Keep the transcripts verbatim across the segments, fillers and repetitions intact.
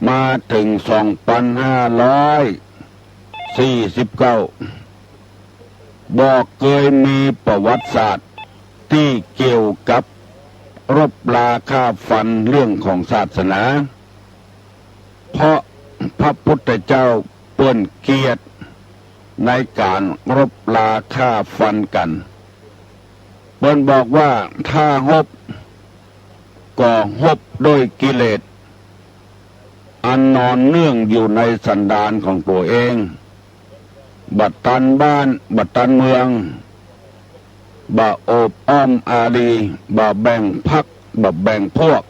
มาเถิงสองปันห้าร้อยสี่สิบเก้า บ่เกยมีประวัติศาสตร์ตี้เกี่ยวกับรบราฆ่าฟันเรื่องของศาสนา เพราะพระพุทธเจ้าเปิ้นเกลียดในก๋านรบราฆ่าฟันกั๋น เปิ้นบอกว่าถ้าฮบ ก็ฮบโดยกิเลส อันนอนเนื่องอยู่ในสันดานของตั๋วเอง บ่ตันบ้าน บ่ตันเมือง บ่โอบอ้อมอารี บ่แบ่งพรรค บ่แบ่งพวก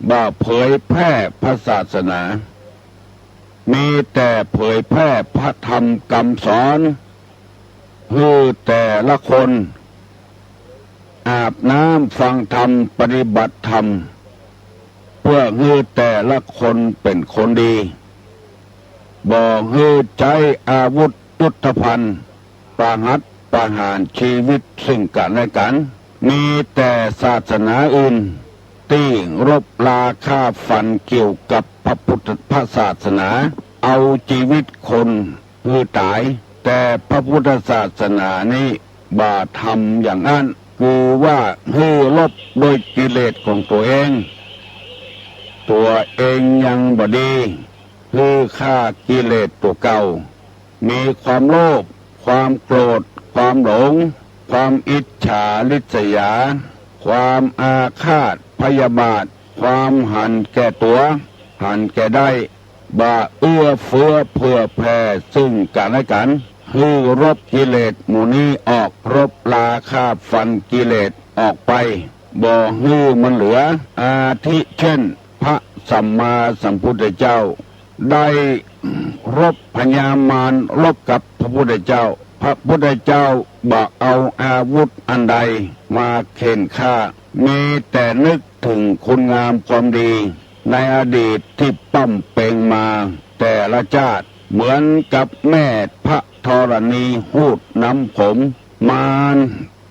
บ่เผยแพร่พระศาสนา มีแต่เผยแพร่พระธรรมกำสอน หื้อแต่ละคนอาบน้ำฟังธรรมปฏิบัติธรรม เปื้อหื้อแต่ละคนเป๋นคนดี บ่หื้อใจ๊อาวุธยุทโธภัณฑ์ประหัตประหารจีวิตซึ่งกั๋นและกั๋น มีแต่ศาสนาอื่นตี้รบราฆ่าฟันเกี่ยวกับพระพุทธ พระศาสนา เอาจีวิตคน หื้อต๋าย แต่พระพุทธศาสนานี้บ่ทำอย่างอั้น คือว่าหื้อรบโดยกิเลสของตั๋วเอง ตั๋วเองยังบ่ดี หื้อฆ่ากิเลสตั๋วเก่า มีความโลภ ความโกรธ ความหลง ความอิจฉาริษยา ความอาฆาตพยาบาท ความหันแก่ตั๋ว หันแก่ได้ บ่เอื้อเฟื้อเผื่อแผ่ซึ่งกั๋นและกั๋น หื้อรบกิเลสหมู่นี้ออก รบราฆ่าฟันกิเลสออกไป บ่หื้อมันเหลือ อาทิเช่น พระสัมมาสัมพุทธเจ้า ได้รบพญามาร รบกับพระพุทธเจ้า พระพุทธเจ้าบ่เอาอาวุธอันใดมาเข่นฆ่า มีแต่นึกเถิงคุณงามความดีในอดีตตี้ปล้ำเป๋งมาแต่ละจาติ เหมือนกับแม่พระธรณีฮูดน้ำขม มาร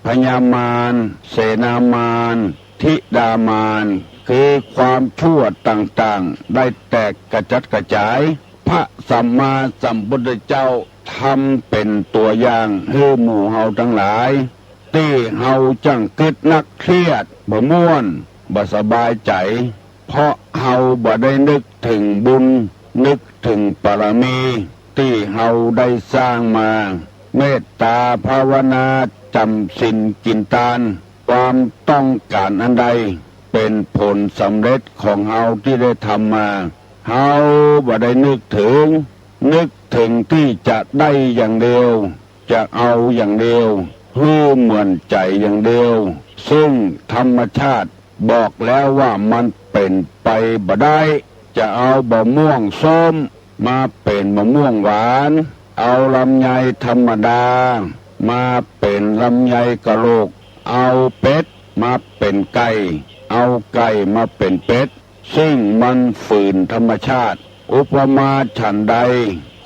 พญามาร เสนามาร ธิดามาร คือความชั่วต่างๆ ได้แตกกระจัดกระจาย พระสัมมาสัมพุทธเจ้าทำเป๋นตั๋วอย่างหื้อหมู่เฮาตังหลาย ตี้เฮาจั้งกึ๊ดนักเครียด บ่ม่วน บ่สบายใจ๋ เพราะเฮาบ่ได้นึกเถิงบุญ นึกเถิงบารมีตี้เฮาได้สร้างมา เมตตาภาวนา จ๋ำศีลกิ๋นตาน ความต้องก๋านอันใดเป๋นผลสำเร็จของเฮาตี้ได้ทำมา เฮาบ่ได้นึกเถิง นึกเถิงตี้จะได้อย่างเดียว จะเอาอย่างเดียว หื้อเหมือนใจ๋อย่างเดียว ซึ่งธรรมชาติบอกแล้วว่ามันเป๋นไปบ่ได้ จะเอาบ่ม่วงส้มมาเป๋นบ่ม่วงหวาน เอาลำไยธรรมดามาเป๋นลำไยกะโหลก เอาเป็ดมาเป๋นไก่ เอาไก่มาเป๋นเป็ด ซึ่งมันฝืนธรรมชาติ อุปมาฉันใด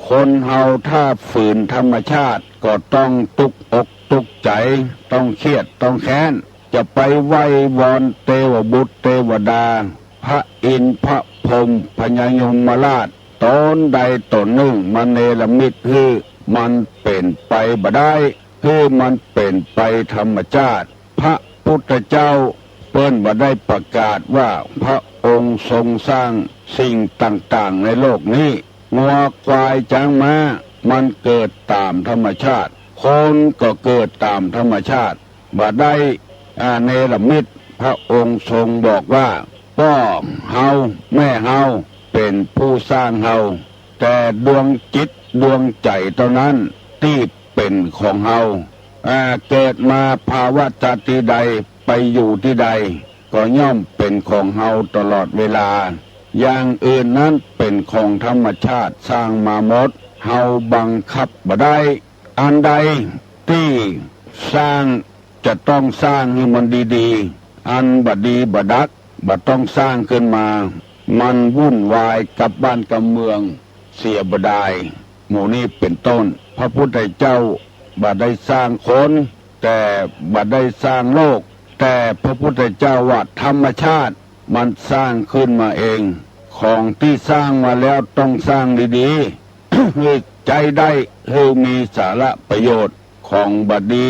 คนเฮาถ้าฝืนธรรมชาติก็ต้องตุ๊กอกตุ๊กใจ๋ ต้องเครียดต้องแค้น จะไปไหว้วอนเตวบุตรเตวดา พระอินทร์พระพรหมพญายมราช ต๋นใดต๋นนึ่งมาเนรมิตหื้อ มันเป๋นไปบ่ได้ หื้อมันเป๋นไปธรรมชาติ พระพุทธเจ้าเปิ้นบ่ได้ประกาศว่าพระองค์ทรงสร้างสิ่งต่างๆ ในโลกนี้ งัวควายจ๊างม้ามันเกิดต๋ามธรรมชาติ คนก็เกิดต๋ามธรรมชาติ บ่ได้ อา เนรมิต พระองค์ทรงบอกว่า ป้อเฮาแม่เฮาเป๋นผู้สร้างเฮา แต่ดวงจิตดวงใจ๋เต้านั้นตี้เป๋นของเฮา อา เกิดมาภาวะชาติใด ไปอยู่ตี้ใด ก็ย่อมเป๋นของเฮาตลอดเวลา อย่างอื่นนั้นเป๋นของธรรมชาติสร้างมาหมด เฮาบังคับบ่ได้ อันใดตี้สร้างจะต้องสร้างหื้อมันดีๆ อันบ่ดีบ่ดัก บ่ต้องสร้างขึ้นมา มันวุ่นวายกับบ้านกับเมืองเสียบ่ดาย หมู่นี้เป๋นต้น พระพุทธเจ้าบ่ได้สร้างคน แต่บ่ได้สร้างโลก แต่พระพุทธเจ้าว่าธรรมชาติมันสร้างขึ้นมาเอง ของตี้สร้างมาแล้วต้องสร้างดีๆ หื้อใจ๊ได้ หื้อมีสาระประโยชน์ ของบ่ดี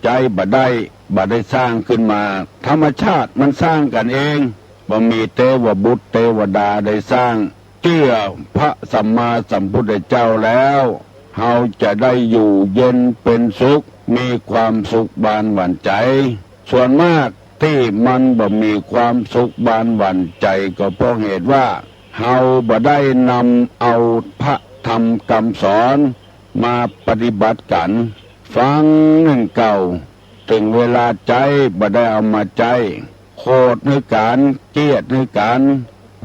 ใจ๊บ่ได้ บ่ได้สร้างขึ้นมา ธรรมชาติมันสร้างกั๋นเอง บ่มีเตวบุตรเตวดาได้สร้าง เจื้อพระสัมมาสัมพุทธเจ้าแล้ว เฮาจะได้อยู่เย็นเป็นสุข มีความสุขบานหวั่นใจ๋ ส่วนมากตี้มันบ่มีความสุขบานหวั่นใจ๋ก็เพราะเหตุว่า เฮาบ่ได้นำเอาพระธรรมกำสอนมาปฏิบัติกั๋น ฟังนึ่งเก่า เถิงเวลาใจ๊บ่ได้เอามาใจ๊ โขดหื้อกั๋น เกลียดหื้อกั๋น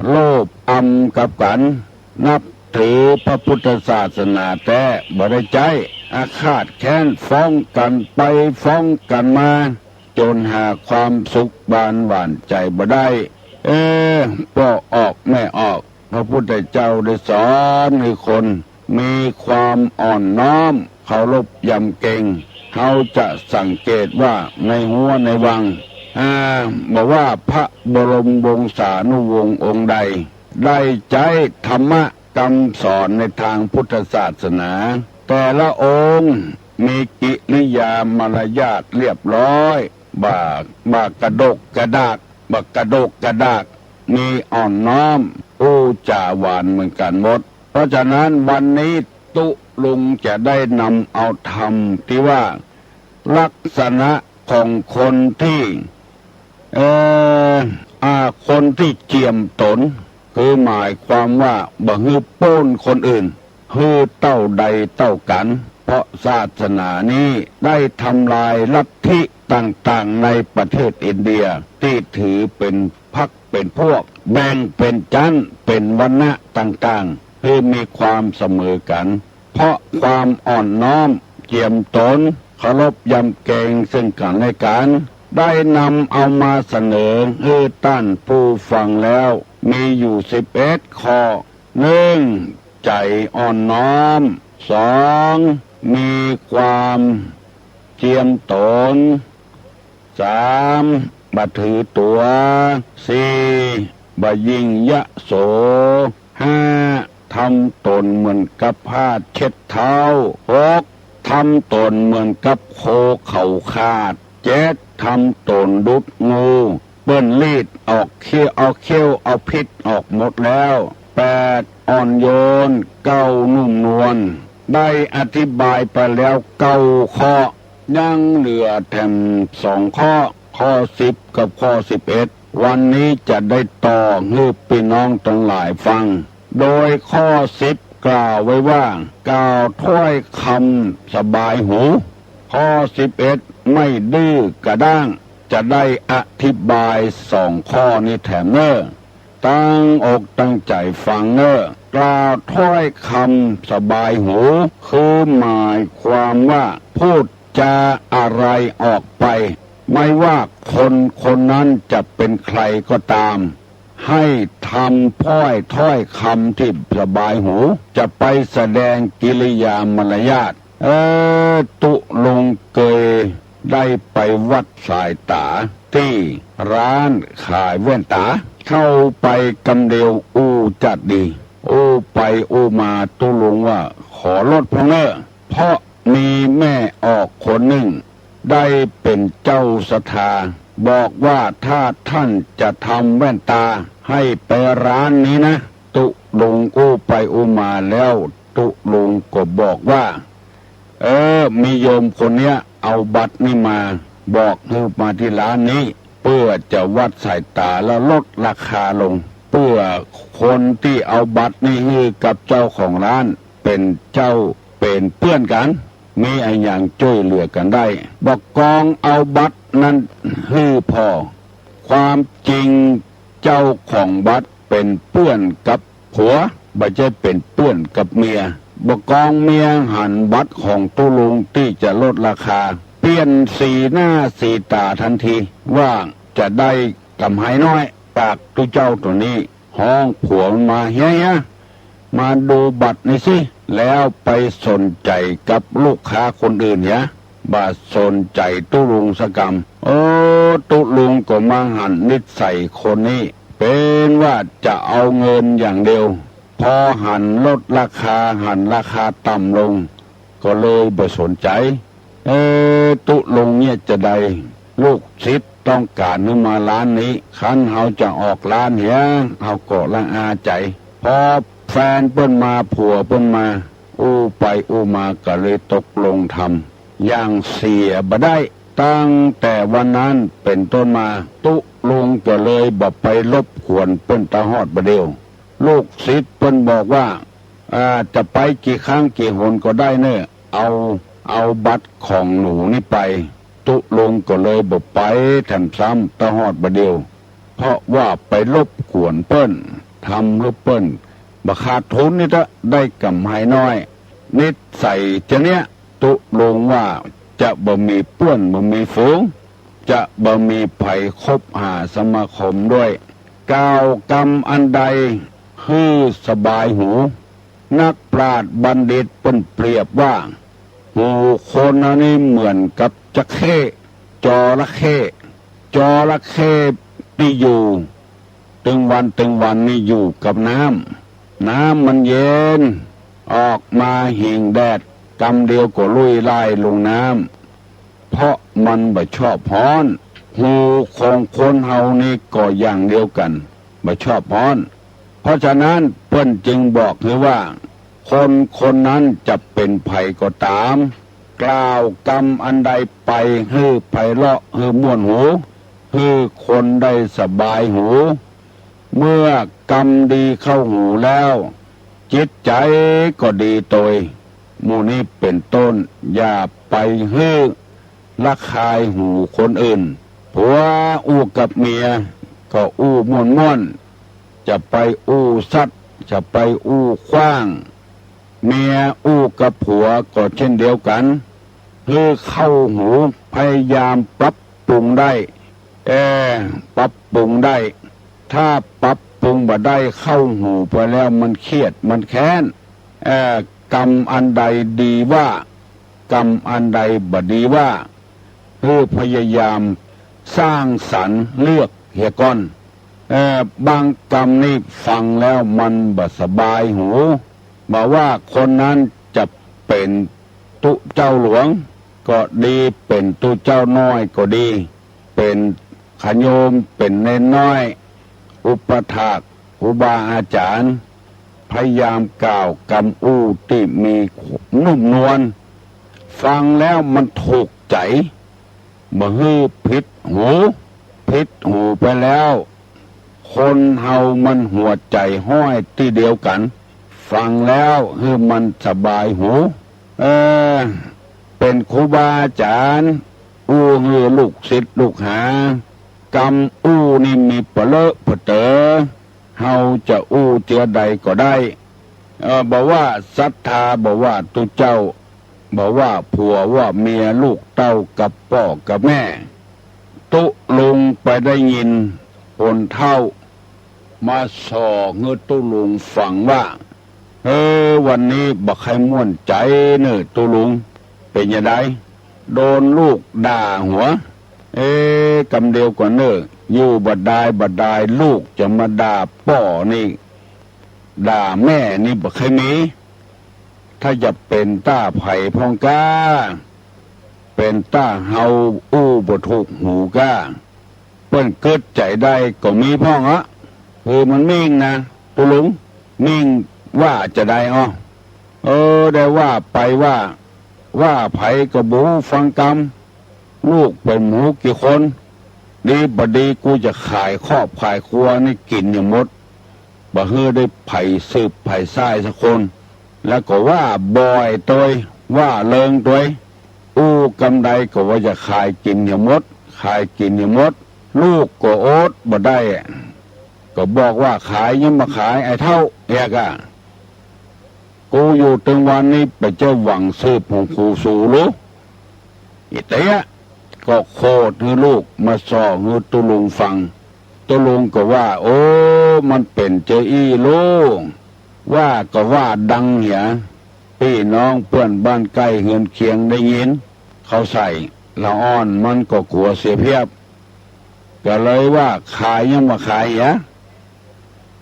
โลภอำกับกั๋น นับถือพระพุทธศาสนาแต๊บ่ได้ใจ๊ อาฆาตแค้นฟ้องกั๋นไปฟ้องกั๋นมา จ๋นหาความสุขบานหวั่นใจ๋บ่ได้ เอ๊ะ ป้อออกแม่ออก พระพุทธเจ้าได้สอนหื้อคนมีความอ่อนน้อม เคารพยำเกรง เฮาจะสังเกตว่าในฮั้วในวัง อ่า บ่ว่าพระบรมวงศานุวงศ์องค์ใด ได้ใจ๊ธรรมะกำสอนในตางพุทธศาสนา แต่ละองค์มีกิริยามารยาทเรียบร้อย บ่า บ่ากระดกกระดาก บ่ากระดกกระดาก มีอ่อนน้อม อู้จ๋าหวานเหมือนกั๋นหมด เพราะฉะนั้นวันนี้ตุ๊ลุงจะได้นำเอาธรรมตี้ว่า ลักษณะของคนตี้ เอ่อ อ่า คนตี้เจียมต๋น คือหมายความว่าบ่หื้อโป๊นคนอื่น หื้อเต้าใดเต้ากั๋น เพราะศาสนานี้ได้ทำลายลัทธิต่างๆ ในประเทศอินเดีย ตี้ถือเป๋นพรรคเป๋นพวก แบ่งเป๋นชั้นเป๋นวรรณะต่างๆ หื้อมีความเสมอกั๋น เพราะความอ่อนน้อม เจียมต๋น เคารพยำเกรงซึ่งกั๋นและกั๋น ได้นำเอามาเสนอหื้อต้านผู้ฟังแล้ว มีอยู่สิบเอ็ดข้อ นึ่ง ใจ๋อ่อนน้อม สอง มีความเจียมต๋น สาม บ่ถือตั๋ว สี่ บ่ยิ่งยโส ห้า ทำต๋นเหมือนกับผ้าเช็ดเท้า หก ทำต๋นเหมือนกับโคเขาขาด เจ็ด ทำต๋นดุจงู เปิ้นลีดออกเขี้ยว เอาเขี้ยวเอาพิษออกหมดแล้ว แปด อ่อนโยน เก้า นุ่มนวล ได้อธิบายไปแล้วเก้าข้อ ยังเหลือแถมสองข้อ ข้อสิบกับข้อสิบเอ็ด วันนี้จะได้ต่อหื้อปี้น้องตังหลายฟัง โดยข้อสิบกล่าวไว้ว่า กล่าวถ้อยคำสบายหู ข้อสิบเอ็ด ไม่ดื้อกระด้าง จะได้อธิบายสองข้อนี้แถมเน่อ ตั้งอกตั้งใจ๋ฟังเน่อ กล่าวถ้อยคำสบายหู คือหมายความว่าพูดจาอะไรออกไป ไม่ว่าคนคนนั้นจะเป็นใครก็ตาม ให้ทำพ้อยถ้อยคำตี้สบายหู จะไปแสดงกิริยามารยาท เออ ตุ๊ลุงเกยได้ไปวัดสายต๋าตี้ร้านขายแว่นต๋า เข้าไปกำเดียวอู้จัดดี อู้ไปอู้มาตุ๊ลุงว่า ขอลดพ่องเน่อ เพราะมีแม่ออกคนนึ่ง ได้เป๋นเจ้าศรัทธา บอกว่าถ้าต้านจะทำแว่นต๋า ให้ไปร้านนี้นะ ตุ๊ลุงอู้ไปอู้มาแล้ว ตุ๊ลุงก็บอกว่า เออ มีโยมคนเนี้ยเอาบัตรนี่มา บอกหื้อมาตี้ร้านนี้ เปื้อจะวัดสายต๋าแล้วลดราคาลง เปื้อคนตี้เอาบัตรนี่หื้อกับเจ้าของร้าน เป๋นเจ้าเป๋นเปื้อนกั๋น มีอะหยังจ้วยเหลือกั๋นได้ บ่ากองเอาบัตรนั้นหื้อผ่อ ความจริงเจ้าของบัตรเป๋นเปื้อนกับผัว บ่ใจ้เป๋นเปื้อนกับเมีย บ่ากองเมียหันบัตรของตุ๊ลุงตี้จะลดราคา เปลี่ยนสีหน้าสีต๋าตันที ว่าจะได้ก๋ำไรน้อย จากตุ๊เจ้าตั๋วนี้ ฮ้องผัวมันมา เฮีย เฮีย มาดูบัตรนี่สิ แล้วไปสนใจ๋กับลูกค้าคนอื่นเหีย บ่สนใจ๋ตุ๊ลุงสักกำ โอ้ ตุ๊ลุงก็มาหันนิสัยคนนี้ เป๋นว่าจะเอาเงินอย่างเดียว พอหันลดราคา หันราคาต่ำลง ก็เลยบ่สนใจ๋ เอ๊ะ ตุ๊ลุงเนี่ยจะใด ลูกศิษย์ต้องก๋านหื้อมาล้านนี้ คันเฮาจะออกล้านเหีย เฮาก็ละอาใจ๋ พอแฟนเปิ้นมา ผัวเปิ้นมา อู้ไปอู้มาก็เลยตกลงทำ อย่างเสียบ่ได้ ตั้งแต่วันนั้นเป๋นต้นมา ตุ๊ลุงก็เลยบ่ไปรบกวนเปิ้นตะฮอดบ่าเดี่ยว ลูกศิษย์เปิ้นบอกว่า อ่า จะไปกี่ครั้งกี่หนก็ได้เน่อ เอา เอาบัตรของหนูนี่ไป ตุ๊ลุงก็เลยบ่ไปแถมซ้ำตะฮอดบ่าเดี่ยว เพราะว่าไปรบกวนเปิ้น ทำหื้อเปิ้นบ่ขาดทุนนี่เต๊อะ ได้ก๋ำไรน้อย นิสัยจะเนี้ย ตุ๊ลุงว่าจะบ่มีเปื้อนบ่มีฝูง จะบ่มีใผคบหาสมาคมด้วย กล่าวกำอันใดหื้อสบายหู นักปราชญ์บัณฑิตเปิ้นเปรียบว่า หูคนเฮานี่เหมือนกับจระเข้ จระเข้ จระเข้ตี้อยู่ตึงวันตึงวันนี่อยู่กับน้ำ น้ำมันเย็น ออกมาหิ่งแดด กำเดียวก็ลุ่ยล่ายลงน้ำ เพราะมันบ่ชอบฮ้อน หูของคนเฮานี่ก็อย่างเดียวกั๋น บ่ชอบฮ้อน เพราะฉะนั้นเปิ้นจึงบอกหื้อว่า คนคนนั้นจะเป๋นใผก็ต๋าม กล่าวกำอันใดไปหื้อไพเราะ หื้อม่วนหู หื้อคนได้สบายหู เมื่อกำดีเข้าหูแล้ว จิตใจ๋ก็ดีโตย หมู่นี้เป๋นต้น อย่าไปหื้อระคายหูคนอื่น ผัวอู้กับเมียก็อู้ม่วนๆ จะไปอู้สัตย์ จะไปอู้ขว้าง เมียอู้กับผัวก็เช่นเดียวกั๋น หื้อเข้าหู พยายามปรับปรุงได้ เอ่อ ปรับปรุงได้ ถ้าปรับปรุงบ่ได้ เข้าหูไปแล้วมันเครียด มันแค้น เอ่อ กำอันใดดีว่า กำอันใดบ่ดีว่า หื้อพยายามสร้างสรรค์เลือกเหียก่อน เอ่อ บางกำนี่ฟังแล้วมันบ่สบายหู บ่ว่าคนนั้นจะเป๋นตุ๊เจ้าหลวงก็ดี เป๋นตุ๊เจ้าน้อยก็ดี เป๋นขะโยม เป๋นเณรน้อย อุปัฏฐากครูบาอาจ๋ารย์ พยายามกล่าวกำอู้ตี้มีนุ่มนวล ฟังแล้วมันถูกใจ๋ บ่หื้อผิดหู ผิดหูไปแล้ว คนเฮามันหัวใจ๋ห้อยตี้เดียวกั๋น ฟังแล้วหื้อมันสบายหู เออ เป๋นครูบาอาจ๋ารย์ อู้หื้อลูกศิษย์ลูกหา กำอู้นี่มีปะเลอะปะเต๋อ เฮาจะอู้เจื้อใดก็ได้ เอ่อ บ่ว่าศรัทธา บ่ว่าตุ๊เจ้า บ่ว่าผัวว่าเมีย ลูกเต้ากับป้อกับแม่ ตุ๊ลุงไปได้ยินคนเฒ่ามาส่อหื้อตุ๊ลุงฟังว่า เออ วันนี้บ่ใค่ม่วนใจ๋เน่อตุ๊ลุง เป๋นจะใด โดนลูกด่าหัว เอ๊ะ กำเดียวก่อนเน่อ อยู่บ่ดายบ่ดาย ลูกจะมาด่าป้อนี่ ด่าแม่นี่บ่ใค่มี ถ้าจะเป๋นต้าใผพ่องก้า เป๋นต้าเฮาอู้บ่ถูกหูก้า เปิ้นกึ๊ดใจ๋ได้ก็มีพ่องอะ คือมันมิ่งนะ ตุ๊ลุง มิ่งว่าจะใดอ้อ เออ ได้ว่าไปว่า ว่าใผก็บ่ฟังกำ ลูกเป๋นหมูกี่คน ดีบ่ดีกูจะขายครอบขายครัวนี่กิ๋นอย่างหมด บ่หื้อได้ใผสืบใผสายสักคน แล้วก็ว่าบ่อยตวย ว่าเริงตวย อู้กำใดก็ว่าจะขายกิ๋นอย่างหมด ขายกิ๋นอย่างหมด ลูกก็อดบ่ได้ ก็บอกว่าขายยังบ่ขาย ไอ้เฒ่า เอียกอะ กูอยู่ตึงวันนี้บ่ใจ้หวังสืบของกูสูหรือ อิเตียะ ก็โขดหื้อลูกมาส่อหื้อตุ๊ลุงฟัง ตุ๊ลุงก็ว่า โอ้ มันเป๋นเจออี้ลูก ว่าก็ว่าดังเหีย ปี้น้องเปื้อนบ้านใก้เฮือนเคียงได้ยิน เขาใส่ละอ่อนมันก็กั๋วเสียเพียบ ก็เลยว่าขายยังบ่ขายเหีย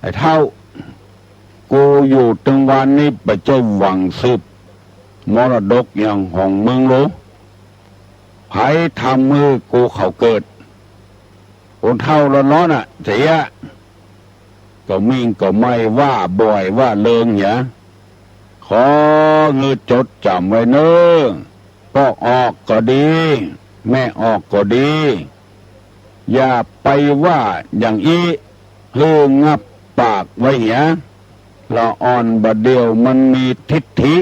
อ้เฒ่า กูอยู่ตึงวันนี้บ่ใจ้หวังสืบมรดกหยังของมึงหรู ใผทำหื้อกูเขาเกิด คนเฒ่าละน้อน่ะ เสีย ก็มิ่งก็ไม่ว่าบ่อยว่าเลิงเหีย ขอหื้อจดจ๋ำไว้เน่อ ป้อออกก็ดี แม่ออกก็ดี อย่าไปว่าอย่างอี้ หื้องับปากไว้เหีย ละอ่อนบ่าเดี่ยวมันมีทิฏฐิ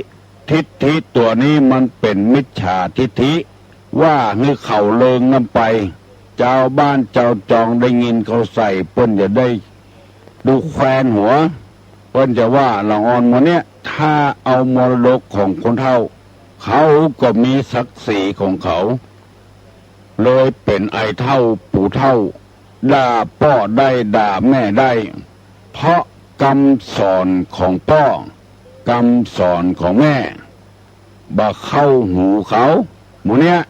ทิฏฐิตั๋วนี้มันเป๋นมิจฉาทิฏฐิ ว่าหื้อเขาเลิงนำไป จาวบ้านจาวจองได้ยินเข้าใส่ เปิ้นจะได้ดูแควนหัว เปิ้นจะว่าละอ่อนหมู่เนี้ย ถ้าเอามรดกของคนเฒ่า เขาก็มีศักดิ์ศรีของเขา เลยเป๋นไอ้เฒ่าปู่เฒ่า ด่าป้อได้ด่าแม่ได้ เพราะกำสอนของป้อ กำสอนของแม่ บ่เข้าหูเขา หมู่เนี้ย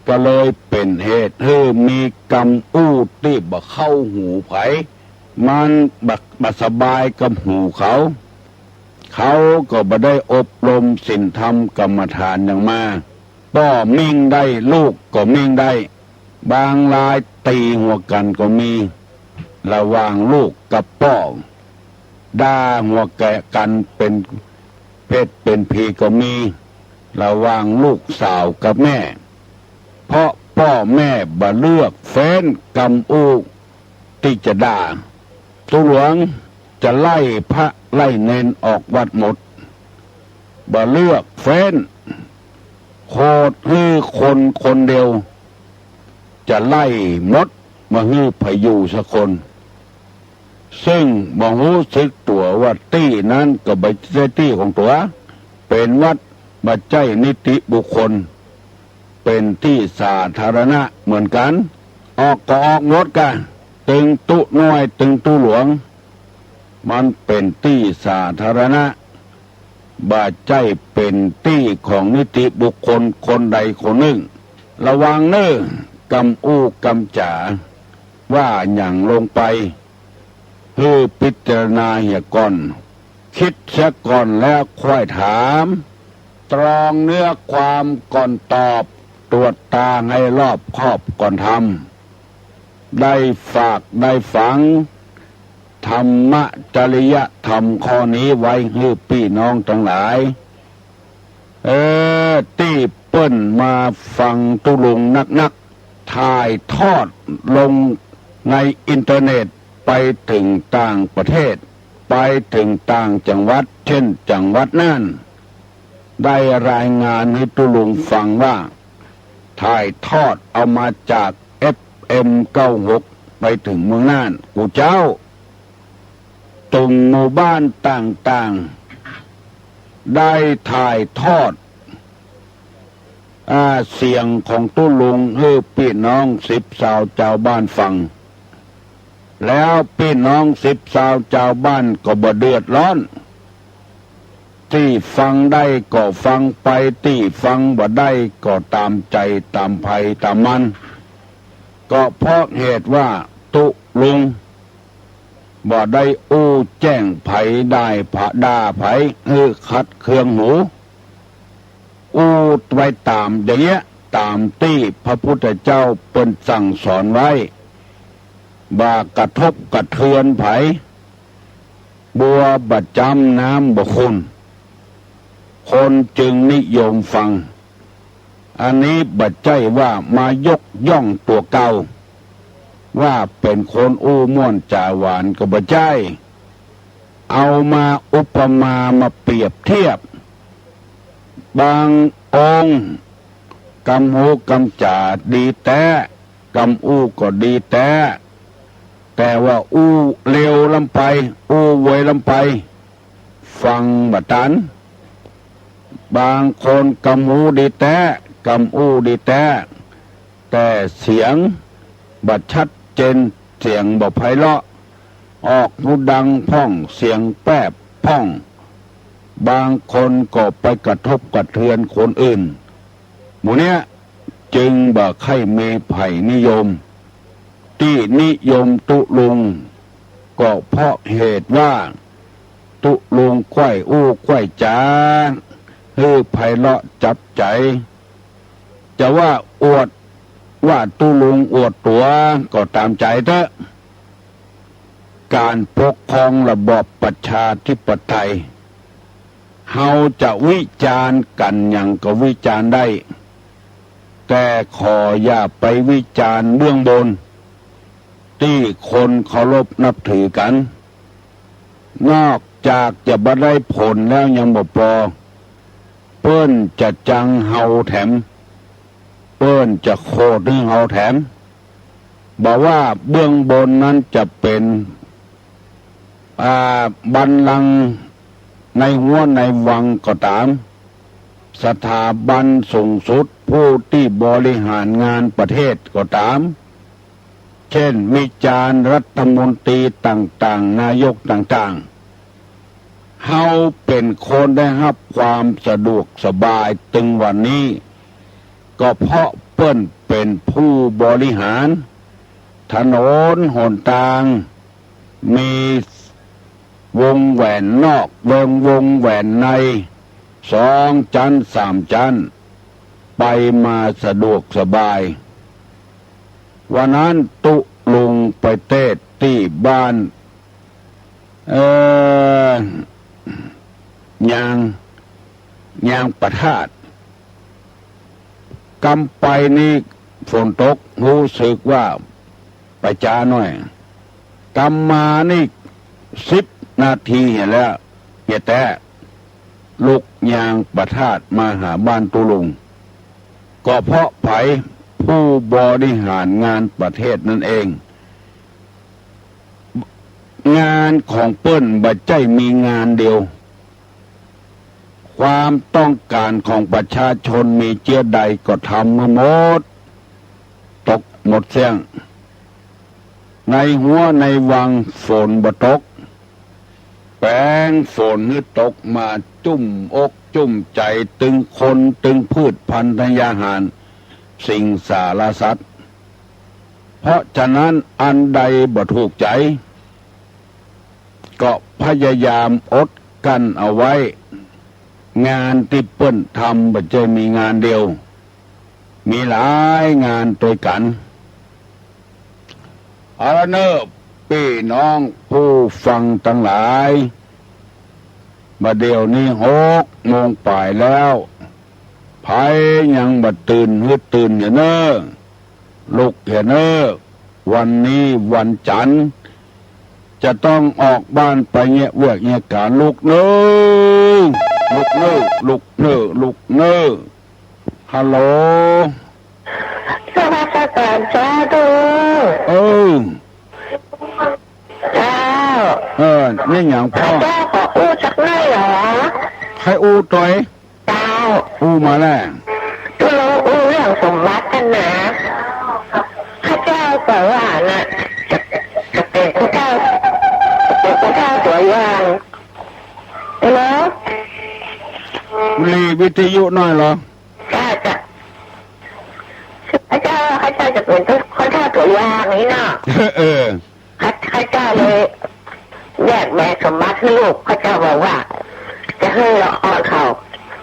ก็เลยเป๋นเหตุหื้อมีกำอู้ตี้บ่เข้าหูใผ มันบ่ บ่สบายกับหูเขา เขาก็บ่ได้อบรมศีลธรรมกรรมฐานหยังมา ป้อมิ่งได้ ลูกก็มิ่งได้ บางรายตี๋หัวกั๋นก็มี ระหว่างลูกกับป้อ ด่าหัวกั๋นเป๋นเปรตเป๋นผีก็มี ระหว่างลูกสาวกับแม่ เพราะป้อแม่บ่เลือกเฟ้นกำอู้ตี้จะด่า ตุ๊หลวงจะไล่พระไล่เณรออกวัดหมด บ่เลือกเฟ้น โขดหื้อคนคนเดียว จะไล่หมด บ่หื้อใผอยู่สักคน ซึ่งบ่ฮู้สึกตั๋วว่าตี้นั้นก็บ่ใจ้ตี้ของตั๋ว เป๋นวัด บ่ใจ้นิติบุคคล เป๋นตี้สาธารณะเหมือนกั๋น ออกก็ออกหมดกา ตึงตุ๊น้อยตึงตุ๊หลวง มันเป๋นตี้สาธารณะ บ่ใจ้เป๋นตี้ของนิติบุคคลคนใดคนนึ่ง ระวังเน่อ กำอู้กำจ๋า ว่าหยังลงไป หื้อพิจารณาเหียก่อน กึ๊ดเสียก่อนแล้วค่อยถาม ตรองเนื้อความก่อนตอบ ตรวจตราหื้อรอบคอบก่อนทำ ได้ฝากได้ฝัง ธรรมจริยธรรมข้อนี้ไว้หื้อปี้น้องตังหลาย เออ ตี้เปิ้นมาฟังตุ๊ลุงนักๆ ถ่ายทอดลงในอินเทอร์เน็ต ไปเถิงต่างประเทศ ไปเถิงต่างจังหวัด เช่นจังหวัดน่าน ได้รายงานหื้อตุ๊ลุงฟังว่า ถ่ายทอดเอามาจาก เอฟเอ็ม เก้าหก ไปเถิงเมืองน่าน กูเจ้า ตึงหมู่บ้านต่างๆ ได้ถ่ายทอด อ่า เสียงของตุ๊ลุงหื้อปี้น้องสิบซาวจาวบ้านฟัง แล้วปี้น้องสิบซาวจาวบ้านก็บ่เดือดร้อน ตี้ฟังได้ก็ฟังไป ตี้ฟังบ่ได้ก็ต๋ามใจ๋ต๋ามใผต๋ามมัน ก็เพราะเหตุว่าตุ๊ลุงบ่ได้อู้แจ้งใผ ด่าใผ ด่าใผหื้อขัดเคืองหู อู้ไว้ต๋ามอย่างเงี้ย ต๋ามตี้พระพุทธเจ้าเปิ้นสั่งสอนไว้ บ่ากระทบกระเทือนใผ บัวบ่จ้ำน้ำบ่ขุ่น คนจึงนิยมฟัง อันนี้บ่ใจ้ว่ามายกย่องตั๋วเก่า ว่าเป๋นคนอู้ม่วนจ๋าหวานก็บ่ใจ้ เอามาอุปมามาเปรียบเทียบ บางองค์กำหูกำจ๋าดีแต๊ กำอู้ก็ดีแต๊ แต่ว่าอู้เลวล้ำไป อู้เวยล้ำไป ฟังบ่ตัน บางคนกำหูดีแต๊ กำอู้ดีแต๊ แต่เสียงบ่ชัดเจน เสียงบ่ไพเราะ ออกหูดังพ่อง เสียงแปบพ่อง บางคนก็ไปกระทบกระเทือนคนอื่น หมู่เนี้ยจึงบ่ใค่มีใผนิยม ตี้นิยมตุ๊ลุง ก็เพราะเหตุว่า ตุ๊ลุงใคว่อู้ใคว่จ๋า หื้อไพเราะจับใจ๋ จะว่าอวดว่าตุ๊ลุงอวดตั๋วก็ต๋ามใจ๋เต๊อะ ก๋านปกครองระบอบประชาธิปไตย เฮาจะวิจารณ์กั๋นหยังก็วิจารณ์ได้ แต่ขออย่าไปวิจารณ์เบื้องบน ตี้คนเคารพนับถือกั๋น นอกจากจะบ่ได้ผลแล้วยังบ่ปอ เปิ้นจะจังเฮาแถม เปิ้นจะโขดหื้อเฮาแถม บ่ว่าเบื้องบนนั้นจะเป๋น อ่า บัลลังก์ในฮั้วในวังก็ต๋าม สถาบันสูงสุดผู้ตี้บริหารงานประเทศก็ต๋าม เจ้น มีจารย์รัฐมนตรีต่างๆ นายกต่างๆ เฮาเป๋นคนได้ฮับความสะดวกสบายตึงวันนี้ ก็เพราะเปิ้นเป๋นผู้บริหาร ถนนหนตาง มีวงแหวนนอก วง วงแหวนใน สองจั๊นสามจั๊น ไปมาสะดวกสบาย วันนั้นตุ๊ลุงไปเตศน์ตี้บ้าน เอ่อ ยาง ยางประทาด กำไปนี่ฝนตก ฮู้สึกว่าไปจ๊าหน้อย กำมานี่สิบนาทีหั้นแหละ เหียแต๊ ลุกยางประทาดมาหาบ้านตุ๊ลุง ก็เพราะใผ ผู้บริหารงานประเทศนั้นเอง งานของเปิ้นบ่ใจ้มีงานเดียว ความต้องก๋านของประชาชนมีเจื้อใดก็ทำหื้อหมด ตกหมดเสี้ยง ในฮั้วในวังฝนบ่ตก แป๋งฝนหื้อตกมาจุ่มอกจุ่มใจ๋ตึงคนตึงพืชพัณฑ์ธัญญาหาร สิงสารสัตว์ เพราะฉะนั้นอันใดบ่ถูกใจ๋ ก็พยายามอดกลั้นเอาไว้ งานตี้เปิ้นทำบ่ใจ้มีงานเดียว มีหลายงานตวยกั๋น เอาละเน่อ ปี้น้องผู้ฟังตังหลาย บ่าเดี่ยวนี้หกโมงป๋ายแล้ว ใผยังบ่ตื่นหื้อตื่นเหียเน่อ ลุกเหียเน่อ วันนี้วันจั๋นทร์ จะต้องออกบ้านไปเยียะเวียกเยียะก๋าน ลุกเน่อ ลุกเน่อ ลุกเน่อ ลุกเน่อ ฮัลโหล นมัสก๋านเจ้าตุ๊ลุง เออ เจ้า เออ นี่หยังพ่อ ข้าเจ้าขออู้สักหน้อยเหรอ ใค่อู้ตวย เจ้า อู้มาแล ตุ๊ลุงอู้เรื่องสมบัติกั๋นนะ ข้าเจ้าก็ว่านะ จะ จะเป๋นข้าเจ้า จะเป๋นข้าเจ้าตั๋วอย่าง ฮัลโหล หลีวิทยุหน้อยเหรอ เจ้า เจ้า ข้าเจ้า ข้าเจ้าจะเป๋นข้าเจ้าตั๋วอย่างนี้เนาะ เออ ข้า ข้าเจ้าเลยแยกแบ่งสมบัติหื้อลูก ข้าเจ้าบอกว่า จะหื้อละอ่อนเขา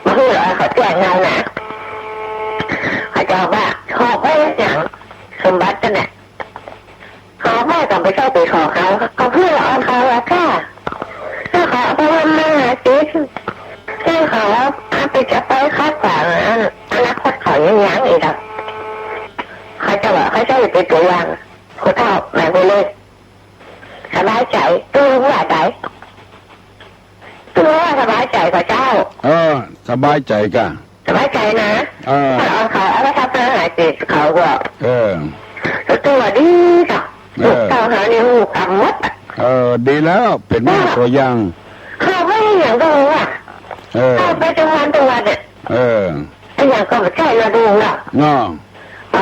บ่หื้อละอ่อนเขาแจ้งเฮานะ ข้าเจ้าว่า หอบไว้หยัง สมบัติกั๋นน่ะ หอบไว้ก็บ่ใจ้ไปขอเขา เขาหื้อละอ่อนเขาอะค่ะ ถ้าเขาเอาไปทำมาหากิ๋น ถ้าเขาเอาไปจะไปคัดขวางอนาคตเขายังยังอีกอะ ข้าเจ้าว่า ข้าเจ้าจะเป๋นตั๋วอย่าง ผู้เฒ่าหมายไปเลย สบายใจ๋ ตุ๊ลุงว่าใด ตุ๊ลุงว่าสบายใจ๋ก่อเจ้า เออ สบายใจ๋ก่ะ สบายใจ๋นะ เออ ถ้าเอาเขาเอาไปทำมาหากิ๋นเขาก็ เออ ตุ๊ลุงว่าดีก่ะ เออ ลูกเต้าเฮานี่ฮู้กำหมดอะ เออ ดีแล้ว เป๋นแม่ตั๋วอย่าง เขาไม่ได้อย่างตุ๊ลุงอะ เออ เขาไปทุกวันทุกวันเนี่ย เออ ไอ้อย่างก็บ่ใจ้นะตุ๊ลุงเนาะ เนาะ เอ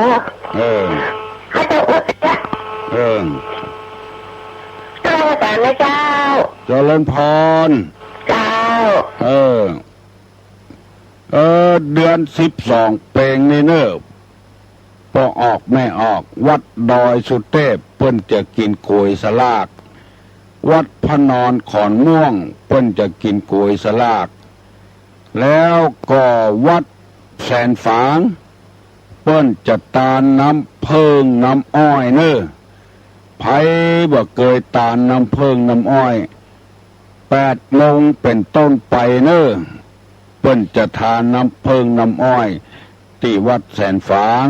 อ เออ ข้าเจ้าอุดเนี่ย เออ นมัสก๋านนะเจ้า เจริญพร เจ้า เออ เออ เดือนสิบสองเป๋งนี่เน่อ ป้อออกแม่ออก วัดดอยสุเตพ เปิ้นจะกิ๋นก๋วยสลาก วัดพระนอนขอนม่วง เปิ้นจะกิ๋นก๋วยสลาก แล้วก็วัดแสนฝาง เปิ้นจะตานน้ำเผิ้งน้ำอ้อยเน่อ ใผบ่เกยตานน้ำเผิ้งน้ำอ้อย แปดโมงเป๋นต้นไปเน่อ เปิ้นจะตานน้ำเผิ้งน้ำอ้อย ตี้วัดแสนฝาง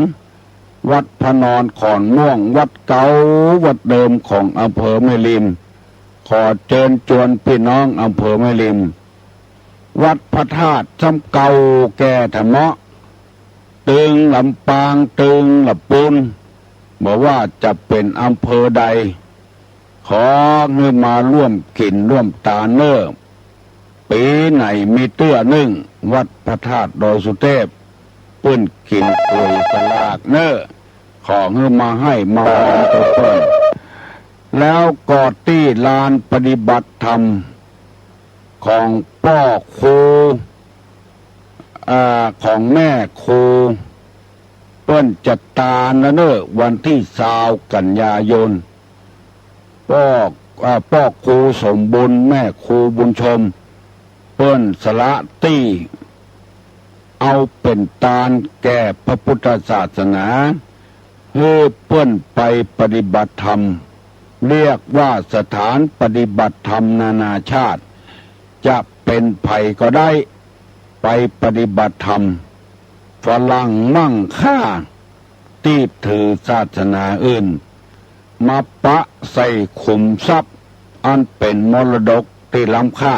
วัดพระนอนขอนม่วง วัดเก่าวัดเดิมของอำเภอแม่ริม ขอเจิญจวนปี้น้องอำเภอแม่ริม วัดพระธาตุซ้ำเก่าแก่แท้เมาะ ตึงลำปาง ตึงละปูน บ่ว่าจะเป๋นอำเภอใด ขอหื้อมาร่วมกิ๋นร่วมตานเน่อ ปี๋ไหนมีเตื้อนึ่ง วัดพระธาตุดอยสุเทพ เปิ้นกิ๋นก๋วยสลากเน่อ ขอหื้อมาไห้มาฮอนตวยเปิ้น แล้วก็ตี้ลานปฏิบัติธรรมของป้อครู อ่า ของแม่ครู เปิ้นจะตานแล้วเน่อ วันตี้ซาวกันยายน ป้อ อ่า ป้อครูสมบุญ แม่ครูบุญชม เปิ้นสละตี้เอาเป๋นตานแก่พระพุทธศาสนา หื้อเปิ้นไปปฏิบัติธรรม เรียกว่าสถานปฏิบัติธรรมนานาชาติ จะเป๋นใผก็ได้ ไปปฏิบัติธรรม ฝรั่งมั่งค่า ตี้ถือศาสนาอื่น มาปะใส่ขุมทรัพย์อันเป๋นมรดกตี้ล้ำค่า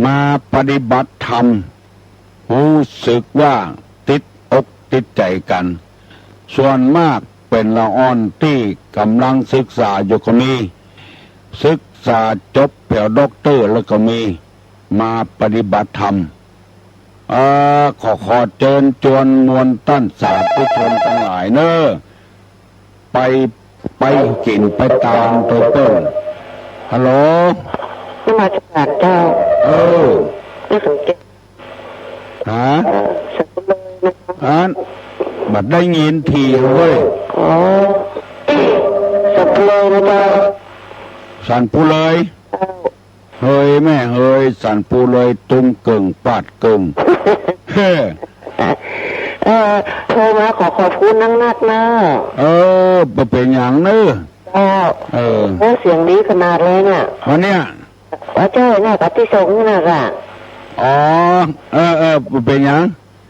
มาปฏิบัติธรรม ฮู้สึกว่าติดอกติดใจ๋กั๋น ส่วนมากเป๋นละอ่อนตี้ก่ำลังศึกษาอยู่ก็มี ศึกษาจบแผวด็อกเตอร์แล้วก็มี มาปฏิบัติธรรม เอ่อ ขอ ขอเจิญจวนมวลต้านสาธุชนตังหลายเน่อ ไป ไปกิ๋นไปตานตวยเปิ้น ฮัลโหล นมัสการเจ้า เออ ไม่สังเกต ฮะ เอ่อ สันปุเลยนะคะ อัน บ่ได้ยินทีเว้ย อ๋อ สันปุเลยนะเจ้า สันปุเลย เจ้า เฮยแม่เฮย สันปุเลย ตุ้มเกิ่งปาดเกิ่ง เฮ้ เอ่อ โทรมาขอขอบคุณนักๆ เน่อ เออ บ่เป๋นหยังเน่อ เจ้า เออ โอ้ เสียงดีขนาดเลยเนี่ย วันเนี้ย ว่าเจ้าเนี่ย กับตี้สงนี่นะค่ะ อ๋อ เออ เออ บ่เป๋นหยัง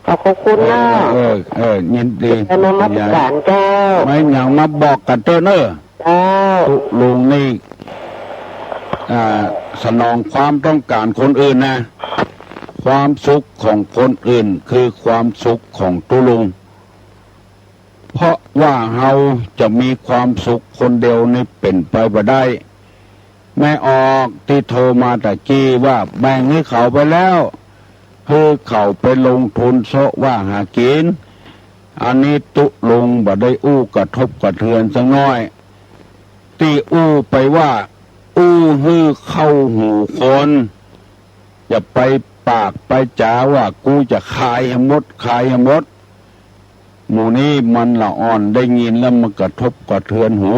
ขอขอบคุณเน่อ เออ เออ เออ ยินดี นมัสการเจ้า ไม่หยังมาบอกกั๋นเต๊อะเน่อ เจ้า ตุ๊ลุงนี่ อ่า สนองความต้องการคนอื่นนะ ความสุขของคนอื่นคือความสุขของตุ๊ลุง เพราะว่าเฮาจะมีความสุขคนเดียวนี่เป๋นไปบ่ได้ แม่ออกตี้โทรมาตะกี้ว่าแบ่งหื้อเขาไปแล้ว หื้อเขาไปลงทุนเซาะว่าหากิ๋น อันนี้ตุ๊ลุงบ่ได้อู้กระทบกระเทือนสักน้อย ตี้อู้ไปว่า อู้หื้อเข้าหูคน อย่าไปปากไปจ๋าว่ากูจะขายหื้อหมด ขายหื้อหมด หมู่นี้มันละอ่อนได้ยินแล้วมันกระทบกระเทือนหู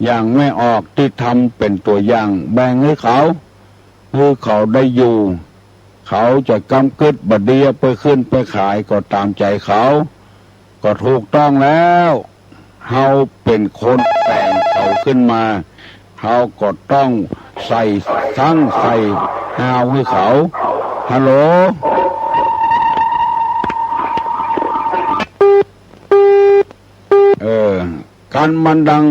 อย่างแม่ออกตี้ทำเป๋นตั๋วอย่าง แบ่งหื้อเขา หื้อเขาได้อยู่ เขาจะกำกึ๊ดบ่าเดียไปขึ้นไปขายก็ต๋ามใจ๋เขา ก็ถูกต้องแล้ว เฮาเป๋นคนแต่งเขาขึ้นมา เฮาก็ต้องใส่ซังใส่ฮาวหื้อเขา ฮัลโหล เออ กันมันดัง